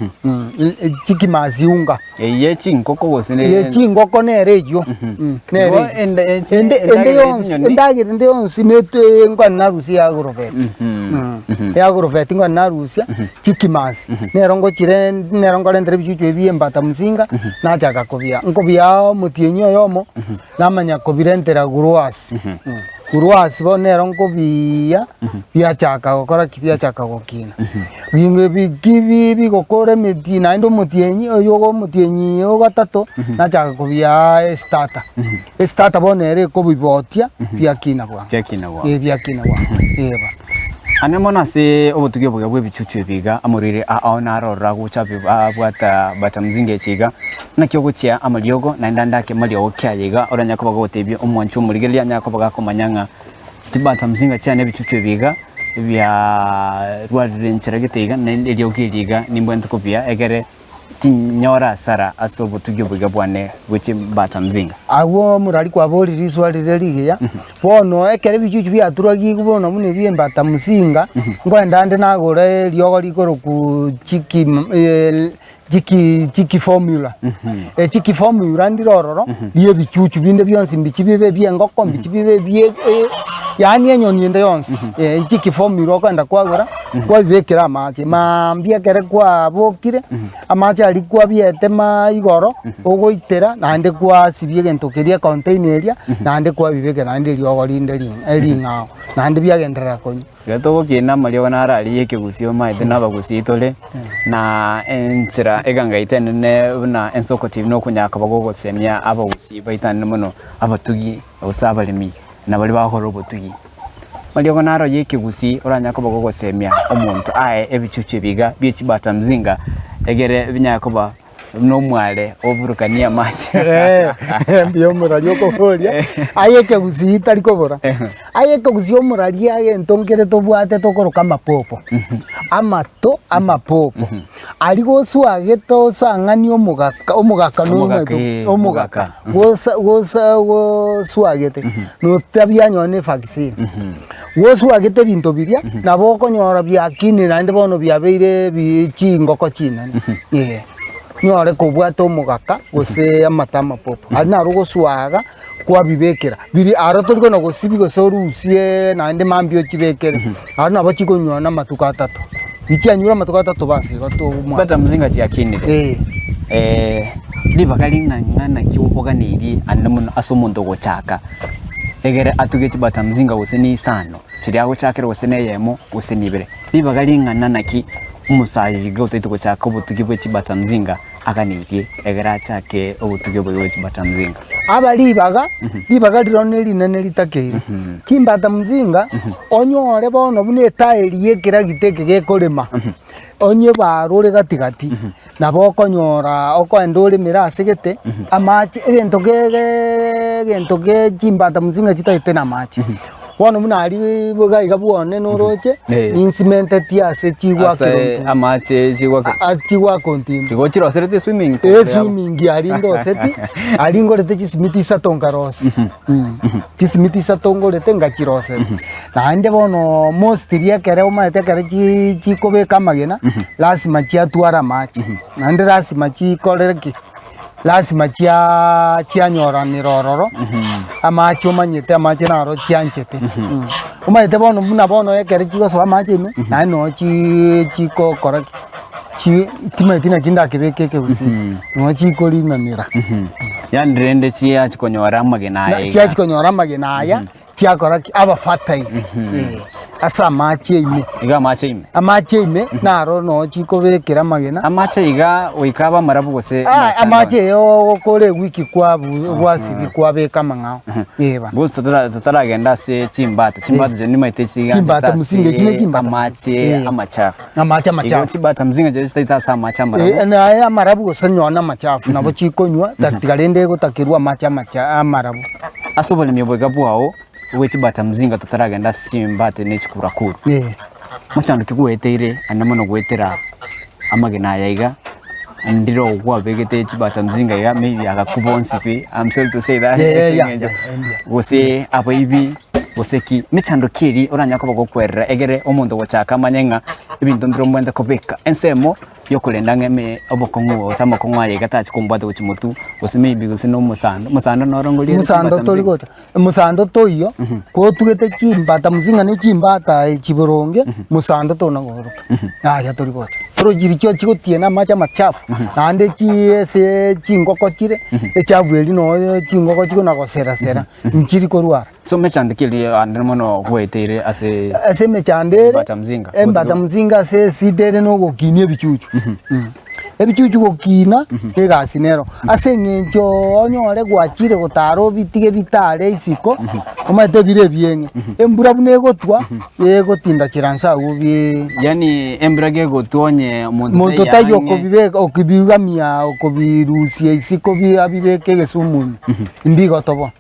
chikimas unga. Eyio ye chingoko gose ne Ye chingoko nere eyio, nere Igo eyio. ende- enche- Ende ende endagera ye yonsi chinyoni- endagera ende yonsi netwe nkwane narusia ya agrovet, ya agrovet nkwane narusia chikimas, nero ngochire nero nkorentera ebichuchu ebi bia embata mzinga, nachaka kobia, nkobiaa omotienyi oyomo, namanya kobirentera growers, growers bono nero nkobiiya, biachaka gokora ki? Biachaka gokina. Bing'we biki bi bigokora emeti naende omotienyi oyo ogo omotienyi ogatato, nachaka kobiaa estarter, estarter bono ere ekobibotia biakina bwango. Biakina bwango. Eh biakina bwango, eh bono. Ande mono ase obotugi obuya bwa ebichuchu ebi iga, amorwaire ao naro ororo agocha abwata bata mzinga echi iga, naki ogochia amariogo naende ande ake mariogo ki aye iga oranyare koba gogotebia omwanchi omorigereria anyare koba gakomanya ng'a chibata mzinga chiane ebichuchu ebi iga biarwarire enchera gete iga naende eriogo eri iga nimbwenerete kobia egere Tinyora asara ase obotugi obuya bwane bwe chimbata mzinga. Agwo omorari kwaboria riswali riria rigiya, bono ekero ebichuchu biaturagigwe bono buna ebi embata mzinga, nkoenda ande nagora eriogo rikorokwa chiki chiki chiki formula. Echiki formula ndire ororo, ria ebichuchu binde bionsi mbichi bibe ebia engoko, mbichi bibe ebie yaani enyoni ende yonsi, chiki formula okogenda kwagora. Kwabibekera amache, maambia ekere kwabokire, amache aria kwabiete maa igoro, ogoitera naende kwasibia egento keria econtainer eria, naende kwabibekera naende eriogo rinde ring ering'ao, naende biagenderera konywa. Ekero togokina amariogo naro aria ya ekegusii omanyete na abagusii tore, na enchera egangaito enene buna ensoko TV nokonyara koba gogosemia abagusii baito naende mono abatugi gose abaremi na baria bagokora obotugi. Mariogo naro y'ekegusii oranyare koba gogosemia omonto aye ebichuchu ebi iga bie chibata mzinga egere binyare koba buna omware oburukanie amache. Mbuya omorari okoboria, aye ekegusii tari kobora, aye ekegusii omorari aye egento nkere tobwate tokoroka amapopo, amato amapopo, aria goswagete osang'ani omogaka omogaka Omogaka, nomanyete eh, omogaka omogaka. gosa gosa goswagete notabianyora na evaccine. Goswagete ebinto biria, nabo okonyora biakinire naende bono biabeire bi chingoko chinene, eh. Onyore kobwate omogaka gose amato amapopo, aria naro ogoswaga kwabibekera, biria aro tori kona gosibia gose orusie naende mambia ochibekere, aro nabo chikonywa na amatuko atato. Richianyure amatuko atato basi igo togomwa. Bata mzinga chiakinire. Eh. Eh, ribaga ring'ang'ana naki oganeirie ande mono ase omonto ogochaka egere atuge chibata mzinga gose ne isano chiria agochakera gose ne eyemo gose ne ibere. Ribaga ring'ana naki omosae iga otaete gochaka obotugi bwe chibata mzinga aganeirie egere achake obotugi obo bwe chibata mzinga. Aba ribaga, ribaga rirorio ne rinene ritakeire. Chimbata mzinga, onyore bono buna etaeri ya ekeragita eke gekorema, onye barure gati gati, nabo okonyora okoenda oremere ase gete, amache egento geeee egento ge chimbata mzinga chitagete na amache. Bono buna aria iga iga bwane noroche, Eh. ninsimenteti ase chigwakera Ase ontimbu. amache chigwaka Ase chigwaka ontimbu. igo chiroserete eswimming pool yabo. Eswimming aria ndoseti, aria ngorete chisimiti isato nkarosia. Chisimiti isato ngorete ngachirosera. Naende bono mostly ekere omanyete ekere chi chikobeka amagena, lasima chiatwara amache. Naende lasima chikorere ki? Lasima chia chianyoranera ororo, amache omanyete amache naro chianchete. Omanyete bono buna bono ekere chigosoa amache ime, naende noo chi chigokora ki, chi timanyeti naki ndakebeke ekegusii, noo chikorinanera. Yaani rende chiachi konyora amagena aya iga. Chiachi konyora amagena aya, chiakora ki? Aba fertile, eh, ase amache ime. Iga amache ime. Amache ime naro noo chikobekera amagena. Amache iga goika abe amarabu gose Ah, amache ande amache onsi? eye ogokora ewiki kwabu gwasibia kwabeka amang'ao, eh ba. Gose totora totaragenda ase chimbata, chimbata chiria nimaete chiganchete Chimbata msinga, echi ne ase chimbata msinga. amache Eh. amachafu. Amache Igo amachafu. chimbata msinga chiria chitaete ase amache amarabu. Eh, naye amarabu gose nonye na amachafu nabo chikonywa, tatiga rende egotakerwa amache amacha amarabu. Ase oboremi obo iga bwao bwe chimbata mzinga totaragenda ase chimbata ne chikurakuru. Eh. Mochando ki gweteire ande mono goetera amagena aya iga, ndire okwabegete chibata mzinga iga maybe agakuba onsi pi, I'm sorry to say that Yeah, yeah, yeah, eng'encho yeah, yeah. gose abaibi gose ki, mechando ki eria oranyare koba gokwerera egere omonto gochaka amanye ng'a ebinto mbire omobwate kobeka ensemo yokorenda ng'a eme obokong'u gose amakong'u aye iga tachi kombwata gochia motwe, gose maybe gose na omosando, omosando noro ngoriere Omosando chimbata tori mzinga. gocha, omosando toiyo, kotugete chimbata mzinga ne chimbata echi boronge, mosando tona koroka, yaya tori gocha. Oro chiri chio chigotiena amache amachafu, naende chi ase chingoko chire, echafu eria noyo chingoko chikona gosera sera, nchiri korwara. So emechando ki eria ande mono gweteire ase Ase emechando ere, Embata mzinga. embata mzinga ase esida ere na ogokinia ebichuchu. Ebichuchu gokina, egasi nero. Ase eng'encho onyore gwachire gotara obitige bitare isiko, omanyete bire ebieng'e. Embura buna egotwa, egotinda chiransa agwo bi Yaani embura gegotwa onye omonto monto taiyo taiyo ang'e. okobibeka okobigamia okobirusia isiko bi abibeke egesumu ime, mbigotoboa.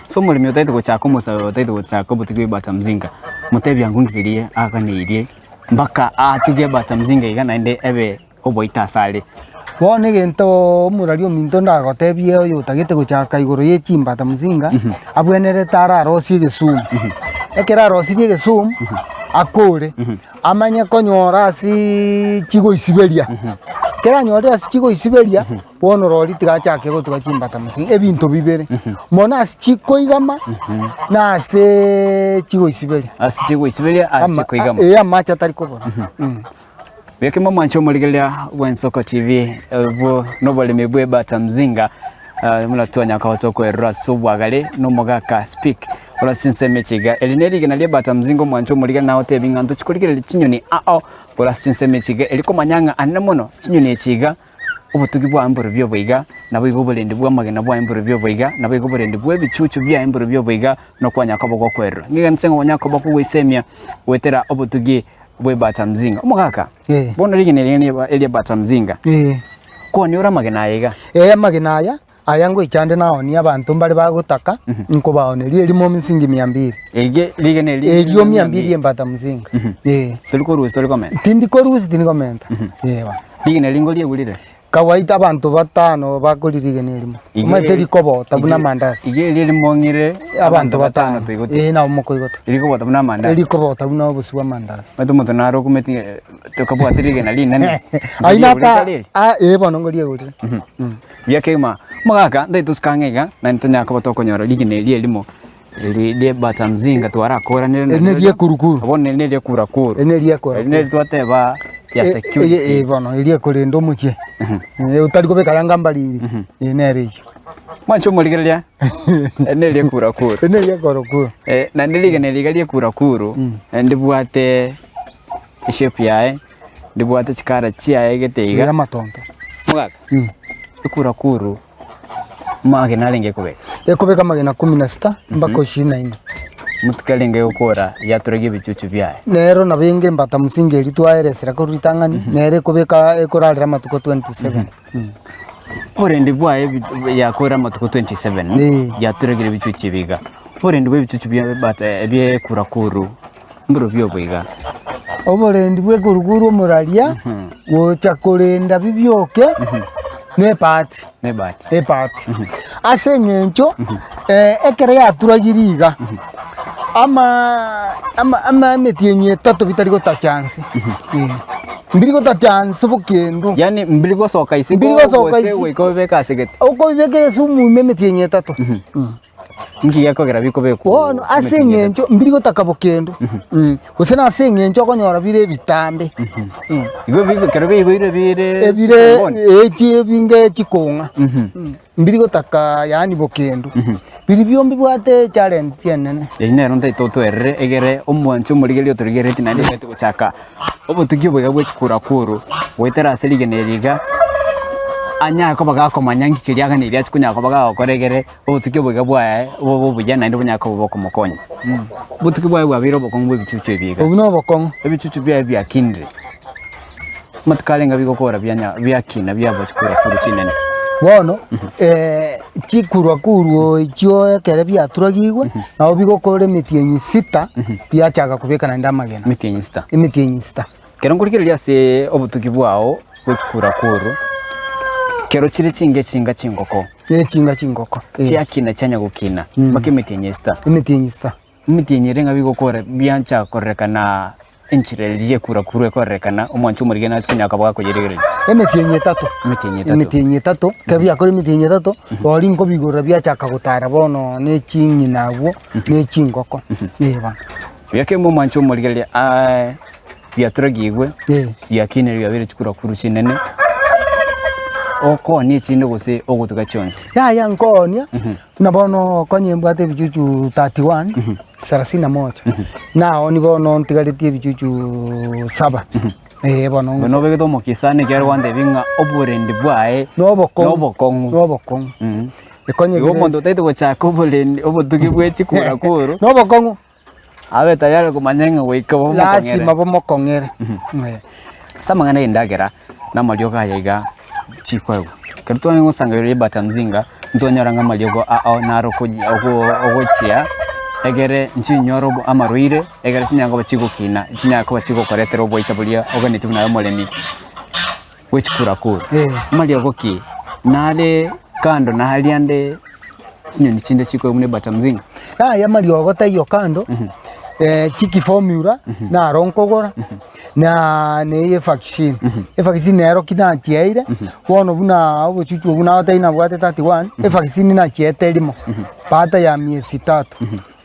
Ase omoremi otaete gochaka omosabe otaete gochaka obotugi bwa ebata mzinga, motebie ango ngerie aganeirie mpaka atuge ebata mzinga iga naende ebe oboita asare. Bono egento omorari ominto ndagotebie oyo otagete gochaka igoro ye chimbata mzinga, abwenerete ararosie egesumu. Ekero arosirie egesumu, akore, amanye konyora aseeee chigoisiberia. Ekero anyorire ase chigoisiberia, Bono rori tigachake gotuga chimbata msingi, ebinto bibere, mono ase chikoigama na ase chigoisiberia. Ase chigoisiberia, ase Ama- chikoigama. eh, amache atari kobora. Beke momwanche omorigereria bw'Ensoko TV, obwo noboremi bw'ebata mzinga eh, buna twanyaka koba tokwerora ase obwagare na omogaka Speak ore ase ensemo eche iga. Eri nerigena ri'ebata mzinga omwanche omorigereria naye otebi ng'a ntochi korigereria chinyoni ao ore ase chinsemo echi iga, eri komanya ng'a anene mono chinyoni echi iga Obotugi bwaye mborobio oboiga, naboigo oborendi bw'amagena bwaye mborobio oboiga, naboigo oborendi bw'ebichuchu biaye mborobio oboiga, na okwanya koba gokwererwa. Ng'egento ng'a onya koba kogoisemia goetera obotugi bw'ebata mzinga. Omogaka, Eh. bono rigena eri nigo eri'ebata mzinga, Eh. kwani ore amagena aya iga? Eh, amagena aya, aya ngoicha nde naonie abanto mbare bagotaka, nkobaoneria erimo misingi mia mbili. Ege rigena eri Erio mia mbili embata mzinga. Eh. Tori korusia tori komenta. Tindi korusia tindi komenta. Eh bono. Rigena eri ngoriegurire? Kawaida abanto batano bakorire rigena erimo. Omanyete rikobota buna amandasi. Iga erio rimong'ire Abanto batano. toigote. Eh nabo mokoigota. Rikobota buna amandasi. Rikobota buna obosie bwa amandasi. Omanyete omonto naro okumeti tokabwate rigena rinene. Aye nata Ngoriegurete reri? ah eh bono ngoriegurire. Buya kegima. Omogaka ntaete tosuke ang'e iga naende tonyare koba tokonyora rigena eri erimo eri ria mzinga twarakoranire Eri neri ekurukuru. Bono eri neri ekurakuru. Eri neri ekurakuru. Eri neri twateba ya security. Eh, eh, bono eri ekorenda omochie. Eh, otari kobeka yanga mbariri. Eh, nere eyio. Mwanche omorigereria eri neri ekurakuru. Eri neri ekurakuru. Eh, naende rigena eri iga ria ekurakuru ndibwate eshape yaye, ndibwate chikara chiaye gete iga. Ere amatonto. Mogaka, ekurakuru. Amagena arenge ekobeka? Ekobeka amagena kumi na sita mpaka ishirini na inne. Motuko arenge gokora yaturagia ebichuchu biaye. Nero nabo enge embata msingi eria twaeresera korwa ritang'ani, nere ekobeka ekorarera amatuko 27. Oborendi bwaye ebi- yakora amatuko 27 Eh. yaturagire ebichuchu ebi iga. Oborendi bwa ebichuchu bia embata bia ekurakuru mborobio obo iga. Oborendi bwa ekurukuru omoraria, gocha korenda bibioke, na ebahati. Na ebahati. Ebahati. Ase eng'encho, ekero yaturagire iga, ama ama ama emetienyi etato bitari gotacha nse, eh. Mbiri gotacha nse bokendo. Yaani mbiri gosoka isiko Mbiri gosoka gose isiko. goika obibeke ase gete. Okobibeka esumu ime emetienyi etato. Inki gekogera bikobekwa Bono ase eng'encho mbiri gotaka bokendo, gose nase eng'encho okonyora bire ebitambe. Igo bi- ekero biiboire bire Ebire chikong'oni. echi ebinge chikong'a, mbiri gotaka yaani bokendo. Biri bio mbibwate challenge enene. Eyio nero ntaete otoerere egere omwanchi omorigereria otorigereretie naende omanyete gochaka obotuki oboiga bwe chikurakuru goetera ase rigena eri iga, anyare koba gakomanya nki keria aganeiri achi konyara koba gagokora egere Obotuki oboiga bwaye bobe obuya naende bonyare koba bokomokonya. Obotuki bwaye bwabeire obokong'u bwa ebichuchu ebi iga. Obwo nobokong'u. Ebichuchu biaye biakinire, amatuko arenge bigokora bianya biakina biaba chikura kuru chinene. Bono chikurwa kuru echio ekere biaturagigwe, nabo bigokora emetienyi sita, biachaka kobeka naende amagena. Emetienyi sita. Emetienyi sita. Ekero nkorigereria ase obotuki bwao bwe chikura kuru, kero chire chinga echinga chingoko. Chire chinga chingoko, eh. Chiakina chianya gokina mpaka emetienyi esita. Emetienyi esita. Emetienyi ere ng'a bigokora biancha kororekana enchera eria y'ekura kuru ekororekana omwanchi omorigeni ase konyara koba gakoyerigereria. Emetienyi etato. Emetienyi etato. Emetienyi etato, ekero biakorire emetienyi etato, boria nkobigorera biachaka gotara bono ne ching'ina abwo, ne chingoko, eh bono. Buya kegima omwanchi omorigereria aa biaturagigwe, Eh. biakinire biabeire chikura kuru chinene, okoonie echinde gose ogotuga chionsi. Yaya nkoonia, buna bono konye mbwate ebichuchu 31, sarasini na moja, naoonia bono ntigaretie ebichuchu saba, eh bono Bono obegete omokisani ekiagera gwantebia ng'a oborendi bwaye nobokong'u nobokong'u. nobokong'u. Ekonye Igo omonto bire otaete gochaka oborendi obotugi bwe chikura kuru, nobokong'u. Abe tayari komanya ng'a goika bomokong'ere. Lasima bomokong'ere. Eh. Ase amang'ana y'endagera na amariogo aya iga chikoegwa. Ekero twarenge gosangereria ebata mzinga, ntwanyora ng'a amariogo ao naro okoyi ogo ogochia egere nchinyore obo amarwaire, egere chinyare koba chigokina, chinyare koba chigokoretera oboita boria oganetie buna aye omoremi bwe chikura kuru. Eh. Amariogo ki? Nare kando naria ande chinyoni chinde chikoigwa buna ebata mzinga. Yaya amariogo taiyo kando, chiki formula naro nkogora, na na eye evaccine. Evaccine nero ki nachieire, bono buna obochuchu obwo nagotebia nabwate 31, evaccine nachiete rimo, baada ya miezi tatu.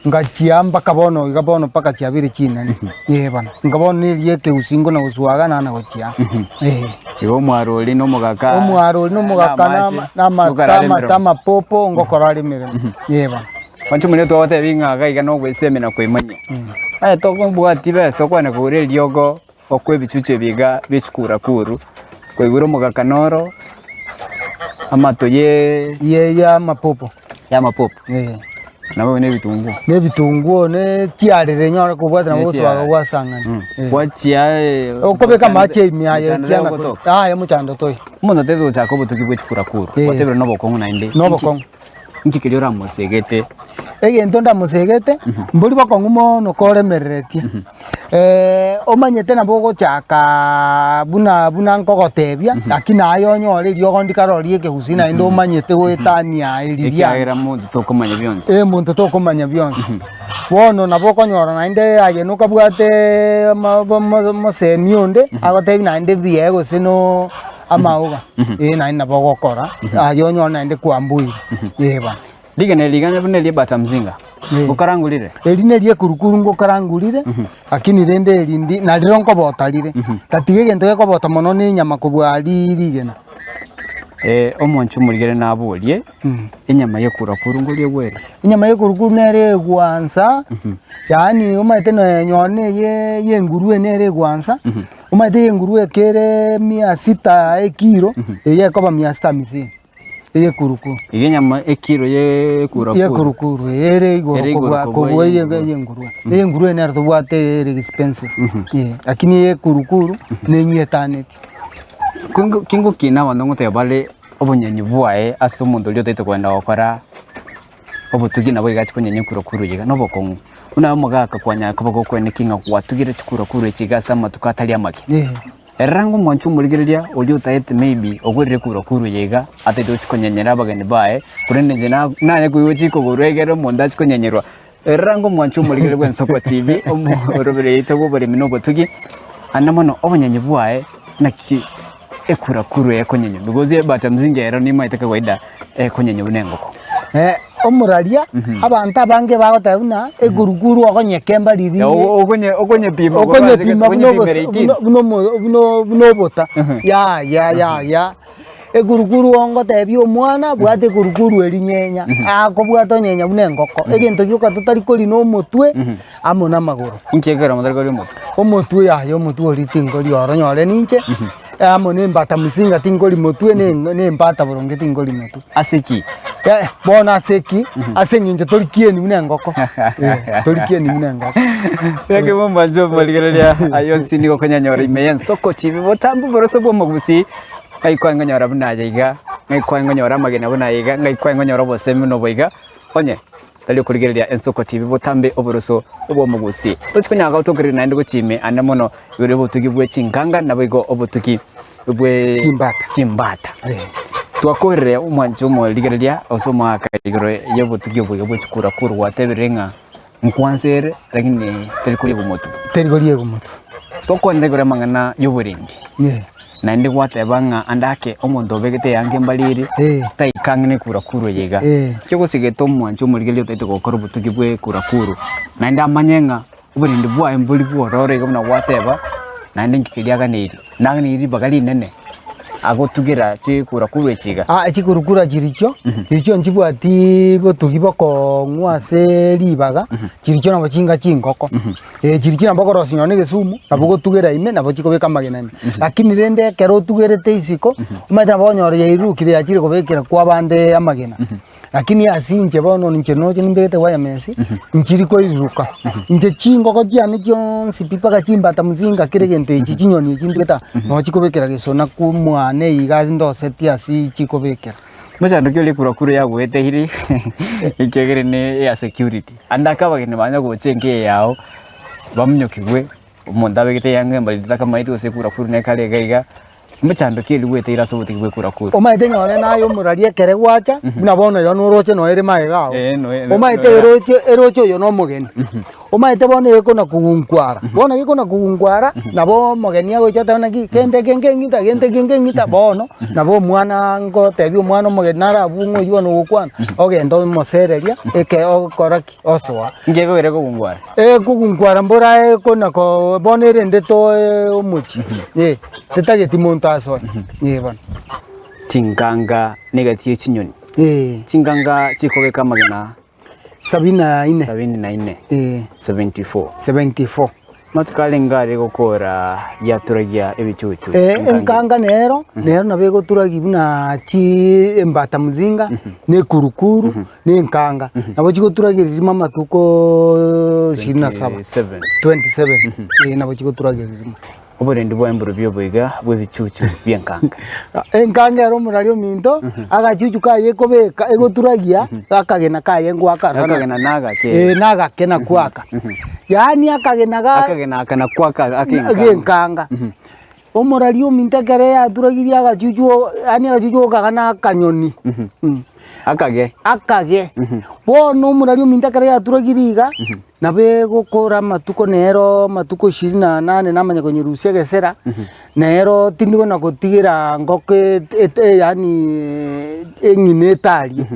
Ngachia mpaka bono iga bono mpaka chiabeire chinene, eh bono. Inga bono neria ekegusii nkona goswaga nana gochia, eh. Igo omwaro oria na omogaka Omwaro oria na omogaka na na amache, ngokora are amata emeremo. amapopo ngokora are emeremo, eh bono. Mwanche omonene twagotebi ng'a iga iga nogoesemia na koimanyia. Aye tokobwati besa okwane kogora eriogo okwa ebichuchu ebi iga bie chikura kuru, koigure omogaka noro, amato ye Ye ya amapopo. ya amapopo, Eh. nabo na ebitunguo. Na ebitunguo ne chiarere nyore kobwate nabo Ne goswaga chiarere. gwasang'ana. Eh. Gwachia eh, Okobeka amache ime aye mochando chiana ogotoka. aye mochando toi. Omonto otagete gochaka obotuki bwe chikura kuru, Eh. gwatebire na obokong'u naende. Nobokong'u. Inki keria oramosegete? Egento ndamosegete, mbori bokong'u mono koremereretie, omanyete nabo ogochakaaa buna buna nkogotebia, lakini aye onyore eriogo ndikarorie ekegusii naende omanyete goetania eri riane. Ekiagera monto tokomanya bionsi. Eh, monto tokomanya bionsi. Bono nabo okonyora naende aye nokabwate ama omo omosemi onde, agotebia naende mbuya gose no amaoga, eh naende nabo ogokora, aye onyore naende kwambuire, eh bono. Rigena eri rigana buna eria ebata mzinga, Eh. ngokarangurire? Eri neria ekurukuru ngokarangurire, lakini rende eri ndi nariro nkobota rire, tatiga egento gekobota mono na enyama kobua ri rigena. Omonche omorigere naborie, enyama y'ekurakuru ngoria egwere? Enyama y'ekurukuru nere egwansa, yaani omanyete nonya na eye ya engurue nere egwansa, Omanyete engurue ekere mia sita ekiro, eyio ekoba mia sita hamsini. Eyekurukuru. Iga enyama ekiro yekurukuru. Yekurukuru ere igoro Ere igoro kobua kobua kobua eye eye engurue. eye engurue. Eye engurue nero tobwate ere expensive. Eh, lakini eye ekurukuru nenyetaneti. Kingo kingokina abanto ngoteba bare obonyenyi bwaye ase omonto oria otaete kogenda gokora obotugi nabo iga ache konyenya ekurukuru iga na obokong'u. Buna omogaka kwanyara koba gokweneki ng'a gwatugire chikurukuru echi iga ase amatuko atari amake. Eh. Erora ng'a omwancho omorigereria oria otaete maybe ogorire ekurukuru eye iga ataete gochia konyenyera abageni baye, korende inche na naye koigwa chikogorwa egere omonto achie konyenyerwa. Erora ng'a omwancho omorigereria bwa Ensoko TV, omorobere yaito bwa oboremi na obotugi, ande mono obonyenyi bwaye naki ekurakuru ekonyenywa because ebata mzinga ero nimaete kawaida ekonyenywa buna engoko. Omoraria, abanto abange bagoteba buna ekurukuru okonyekemba riria Okonye okonyepima korwa ase okonyepima buna okonyepimera obos eighteen. buna buna omo buna buna obota yaya yaya. Ekurukuru ongotebia omwana bwata ekurukuru eria nyenya, akobwata onyenya buna engoko, egento gioka totari koria na omotwe amo na amagoro. Inki ekero motari koria omotwe? Omotwe yaya omotwe oria tinkoria oro nyore ninche, amo na embata msinga tinkori motwe na eng na embata boronge tinkori motwe. Ase ki? Eh, bono ase ki? Ase eng'encho tori kieni buna engoko, eh, tori kieni buna engoko. Naki momwanche omorigereria aye onsi nigo okonyanyora ime y'ensoko chibi botambe oboroso bw'omogusii ng'ai kwaye ngonyora buna aye iga, ng'ai kwaye ngonyora amagena buna aye iga, ng'ai kwaye ngonyora obosemi buna obo iga, onye tari okorigereria ensoko chibi botambe oboroso bw'omogusii. Tochi konyara gotokereri naende gochia ime ande mono igoro y'obotugi bwe chinkanga naboigo obotugi bwe Chimbata. chimbata. Eh. Twakorire omwancho omorigereria ase omwaka igoro y'obotugi obo bwe chikura kuru gwatebire ng'a nkwansa ere lakini teri koriegwa omotwe. Teri koriegwa omotwe. Tokwanera igoro y'amang'ana y'oborendi, Eh. naende gwateba ng'a ande ake omonto obegete eyanga embariri Eh. taika ang'e na ekura kuru eye iga. Eh. Kegosegete omwancho omorigereria otaete gokora obotugi bwa ekura kuru, naende amanye ng'a oborendi bwaye mbori bwororo iga buna gwateba, naende inki keria aganeirie, naganeiri ribaga rinene agotugera chikura kuru echi iga. Ah, chikurukura chirichio, chirichio nchibwatiii botugi bokong'u ase ribaga, chirichio nabo chinga chingoko. Eh, chirichio nabo okorosia nonye na egesumu, nabo ogotugera ime, nabo chikobeka amagena ime. Lakini rende ekero otugerete isiko, omanyete nabo okonyora yairurukire yachire kobekera kwa abande amagena. Lakini ase inche bono inche noche nimbegete wireless, nchiri koiruruka, inche chingoko chiane chionsi pi mpaka chimbata mzinga kera egento echi chinyoni echi ntugete aa, noo chikobekera gesona kwa omwane iga ndosetie ase chikobekera. Mochando ki oria kura kura yagoeteire ekiagera ne eya security, ande ake abageni banya gocha enka eye yao, baminyokigwe, omonto abegete eyanga embariri takamaeti gose ekura kuru nekare iga iga. Emechando ki eria gweteire ase obotegi bw'ekura kuru? Omanyete nyore naye omorari ekere gwacha, buna bono oyo noroche noyo ere magega ao. Eh, noe- no- Omanyete noe- eroche eroche oyo na omogeni. Omanyete bono ekona kogunkwara, bono gekona kogunkwara, nabo omogeni agocha oteba naki, kende eke nkeng'ita, gento eke nkeng'ita, bono nabo omwana ngotebia omwana omogeni naro abwo ng'a oywo bono ogokwana, ogende omosereria eke ogokora ki. Osoa. Inki ekogera ekogungwara? Ekogungwara mbora ekona ko bono erende toe omochie, eh, tetageti monto asoe, eh bono. Chinkanga na egati ye chinyoni. Eh. Chinkanga chikobeka amagena Sabini na ine. sabini na ine. Eh. 74. 74. Matuko arenge are gokora giaturagia ebichuchu. Eh, enkanga nero, nero nabo egoturagia buna chi embata mzinga, na ekurukuru, na enkanga. Nabo chigoturagereria rimo amatuko ishirini na saba. 27. 27, eh nabo chigoturagereria rimo. Oborendi bwa emborobio oboiga bw'ebichuchu bi'enkanga. Enkanga ere omorari ominto, agachuchu kaye ekobeka egoturagia, akagena kaye ngwakarora. Akagena nagake. Eh, nagake nakwo aka. Yaani akagena ga Akagena aka nakwo aka ake enkanga. genkanga. Omorari ominto ekere yaturagirie agachuchu o yaani agachuchu okaga na akanyoni. Akage. Akage. Bono omorari ominto ekere yaturagirie iga, Nabo egokora amatuko nero amatuko ishirini na nane namanya konyerusia egesera, nero tindi kona gotigera ngoko et- yaani eng'ina etarie,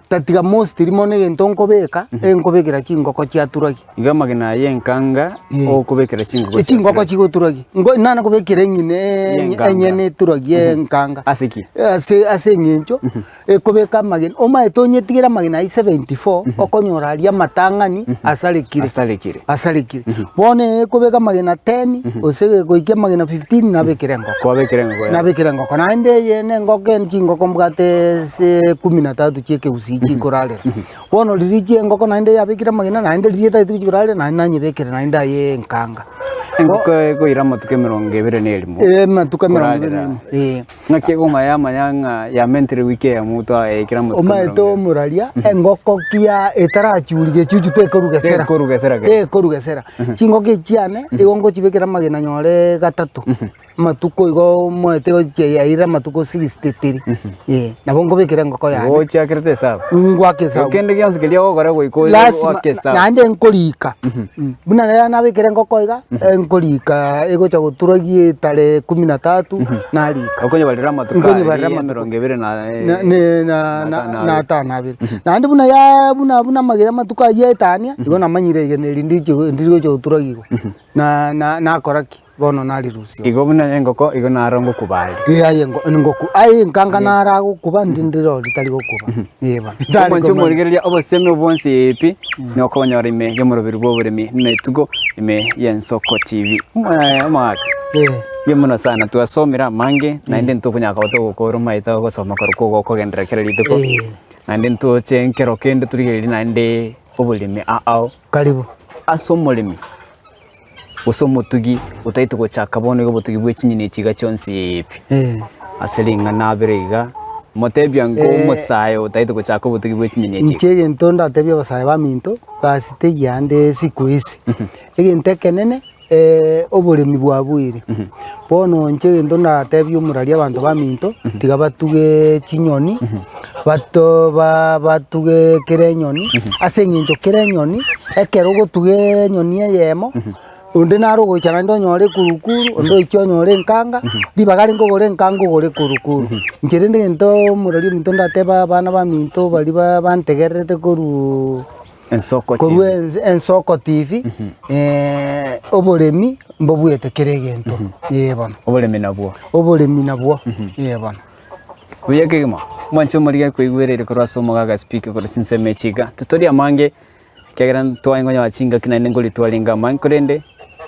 tatiga mostly mono egento nkobeka, enkobekera chingoko chiaturagia. Iga amagena aya enkanga Eh. okobekera chingoko Chingoko chiaturagia. chigoturagia, ngo nana kobekera eng'ina Enkanga. enyene eturagie enkanga. Ase ki? Ase ase eng'encho. Ekobeka amagena, omanyete onyetigere amagena ayio 74, okonyora aria amatang'ani asarekire. asarekire. Asarekire. Asarekire. Bono ekobeka amagena ten, gose egoikia amagena 15 nabekire engoko. Kwabekire engoko yaye. Nabekire engoko. Naende eye na engoko en chingoko mbwate ase kumi na tatu chia ekegusii chikorarera. Bono riria chia engoko naende yabekire amagena naende riria etagete gochia korarera naende nanyebekera naende aye enkanga. Engoko ekoira amatuko emerongo ebere na erimo. Eh, amatuko emerongo ebere na Korarera. erimo, eh. Ng'aki ekong'a yamanya ng'a yamentire wiki eyemo twaekire amatuko Omaete emerongo ebere. omoraria engoko kia etarachuri gechuchu tekorugesera. Tekorugesera kere. Tekorugesera. Chingoko echi chiane igo ngochibekera amagena nyore gatato. Amatuko igo omoete gochia yairire amatuko 63, eh, nabo nkobekera engoko yane. Igo ochiakerete esabu. Ngoaka esabu. Kende gionsi keria ogokora goika oe- Lasima, oake esabu. naende nkorika, buna rero nabekire engoko iga, nkorika egocha goturagia tarehe kumi na tatu, narika. Okonyebarera amatuko Nkonyebarera aria amatuko. emerongo ebere na Na- ne- na- na na- atano na abere. atano abere. Naende buna ya buna buna amagena amatuko ayio aetania, igo namanyire igena eri ndichi ndiri gocha goturagia igo, na na nakora ki? Bono narirusia. Igo buna engoko igo naro ngokuba are. Ee aye engo engoku aye enkanga naro agokuba ndi ndiro ritari gokuba ee bono. Tari Omonche komanya. omorigereria obosemi obwo bwonsi pi nokonyora ime y'omoroberi bw'oboremi na etugo ime y'Ensoko TV. Omogaka Ee. mbuya mono sana twasomire amange naende ntokonyara koba togokora omaete ogosoma korwa gokogenderera kera rituko Ee. naende ntoche nkero kende torigererie naende oboremi ao ao. Karibu. Ase omoremi. Gose omotugi otaete gochaka bono iga obotugi bwe chinyoni echi iga chionsi pi, ase ring'ana abere iga, motebia ng'o omosae otaete gochaka obotugi bwe chinyoni echi iga. Inche egento ndatebie abasae baminto, gasi teiyo ande siku hizi, egento ekenene oboremi bwabuire. Bono inche egento ndatebie omorari abanto baminto, tiga batuge chinyoni, bato ba batuge kera enyoni, ase eng'encho kera enyoni, ekero ogotuga enyoni eyemo, onde naro ogocha naende onyore ekurukuru, onde oiche onyore enkanga, ribaga rinde ogore enkanga ogore ekurukuru. Inche rende egento omorori ominto ndatebe abana baminto baria ba bantegererete korwa Ensoko korwa TV. ense ensoko TV, oboremi mbobwete kera egento, eh bono. Oboremi nabwo. Oboremi nabwo, eh bono. Buya kegima, mwanche omorige koigwereire korwa ase omogaka Speke korwa chinsemo echi iga. Totori amange, ekiagera ntwaye nkonyoa chingaki naende nkori twarenge amange korende,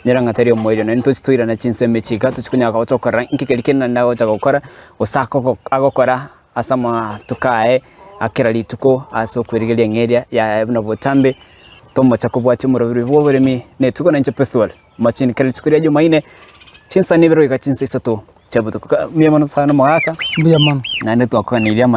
nyora ng'a tari omoerio naende tochi toirane chinsemo echi iga tochi konyara gocha gokorora inki keria kende naende agocha gokora, gose akogo agokora ase amatuko aye a kera rituko ase okwerigeria eng'eria yaye buna botambe, tomocha kobwatia omoroberi bwa oboremi na etugo na inche Pethuel. Machini kera rituko ria Jumaine, chinsa nibere goika chinsa isato chia botuko. Mbuya mono sana omogaka, Mbuya mono. naende twakoganeirie ama.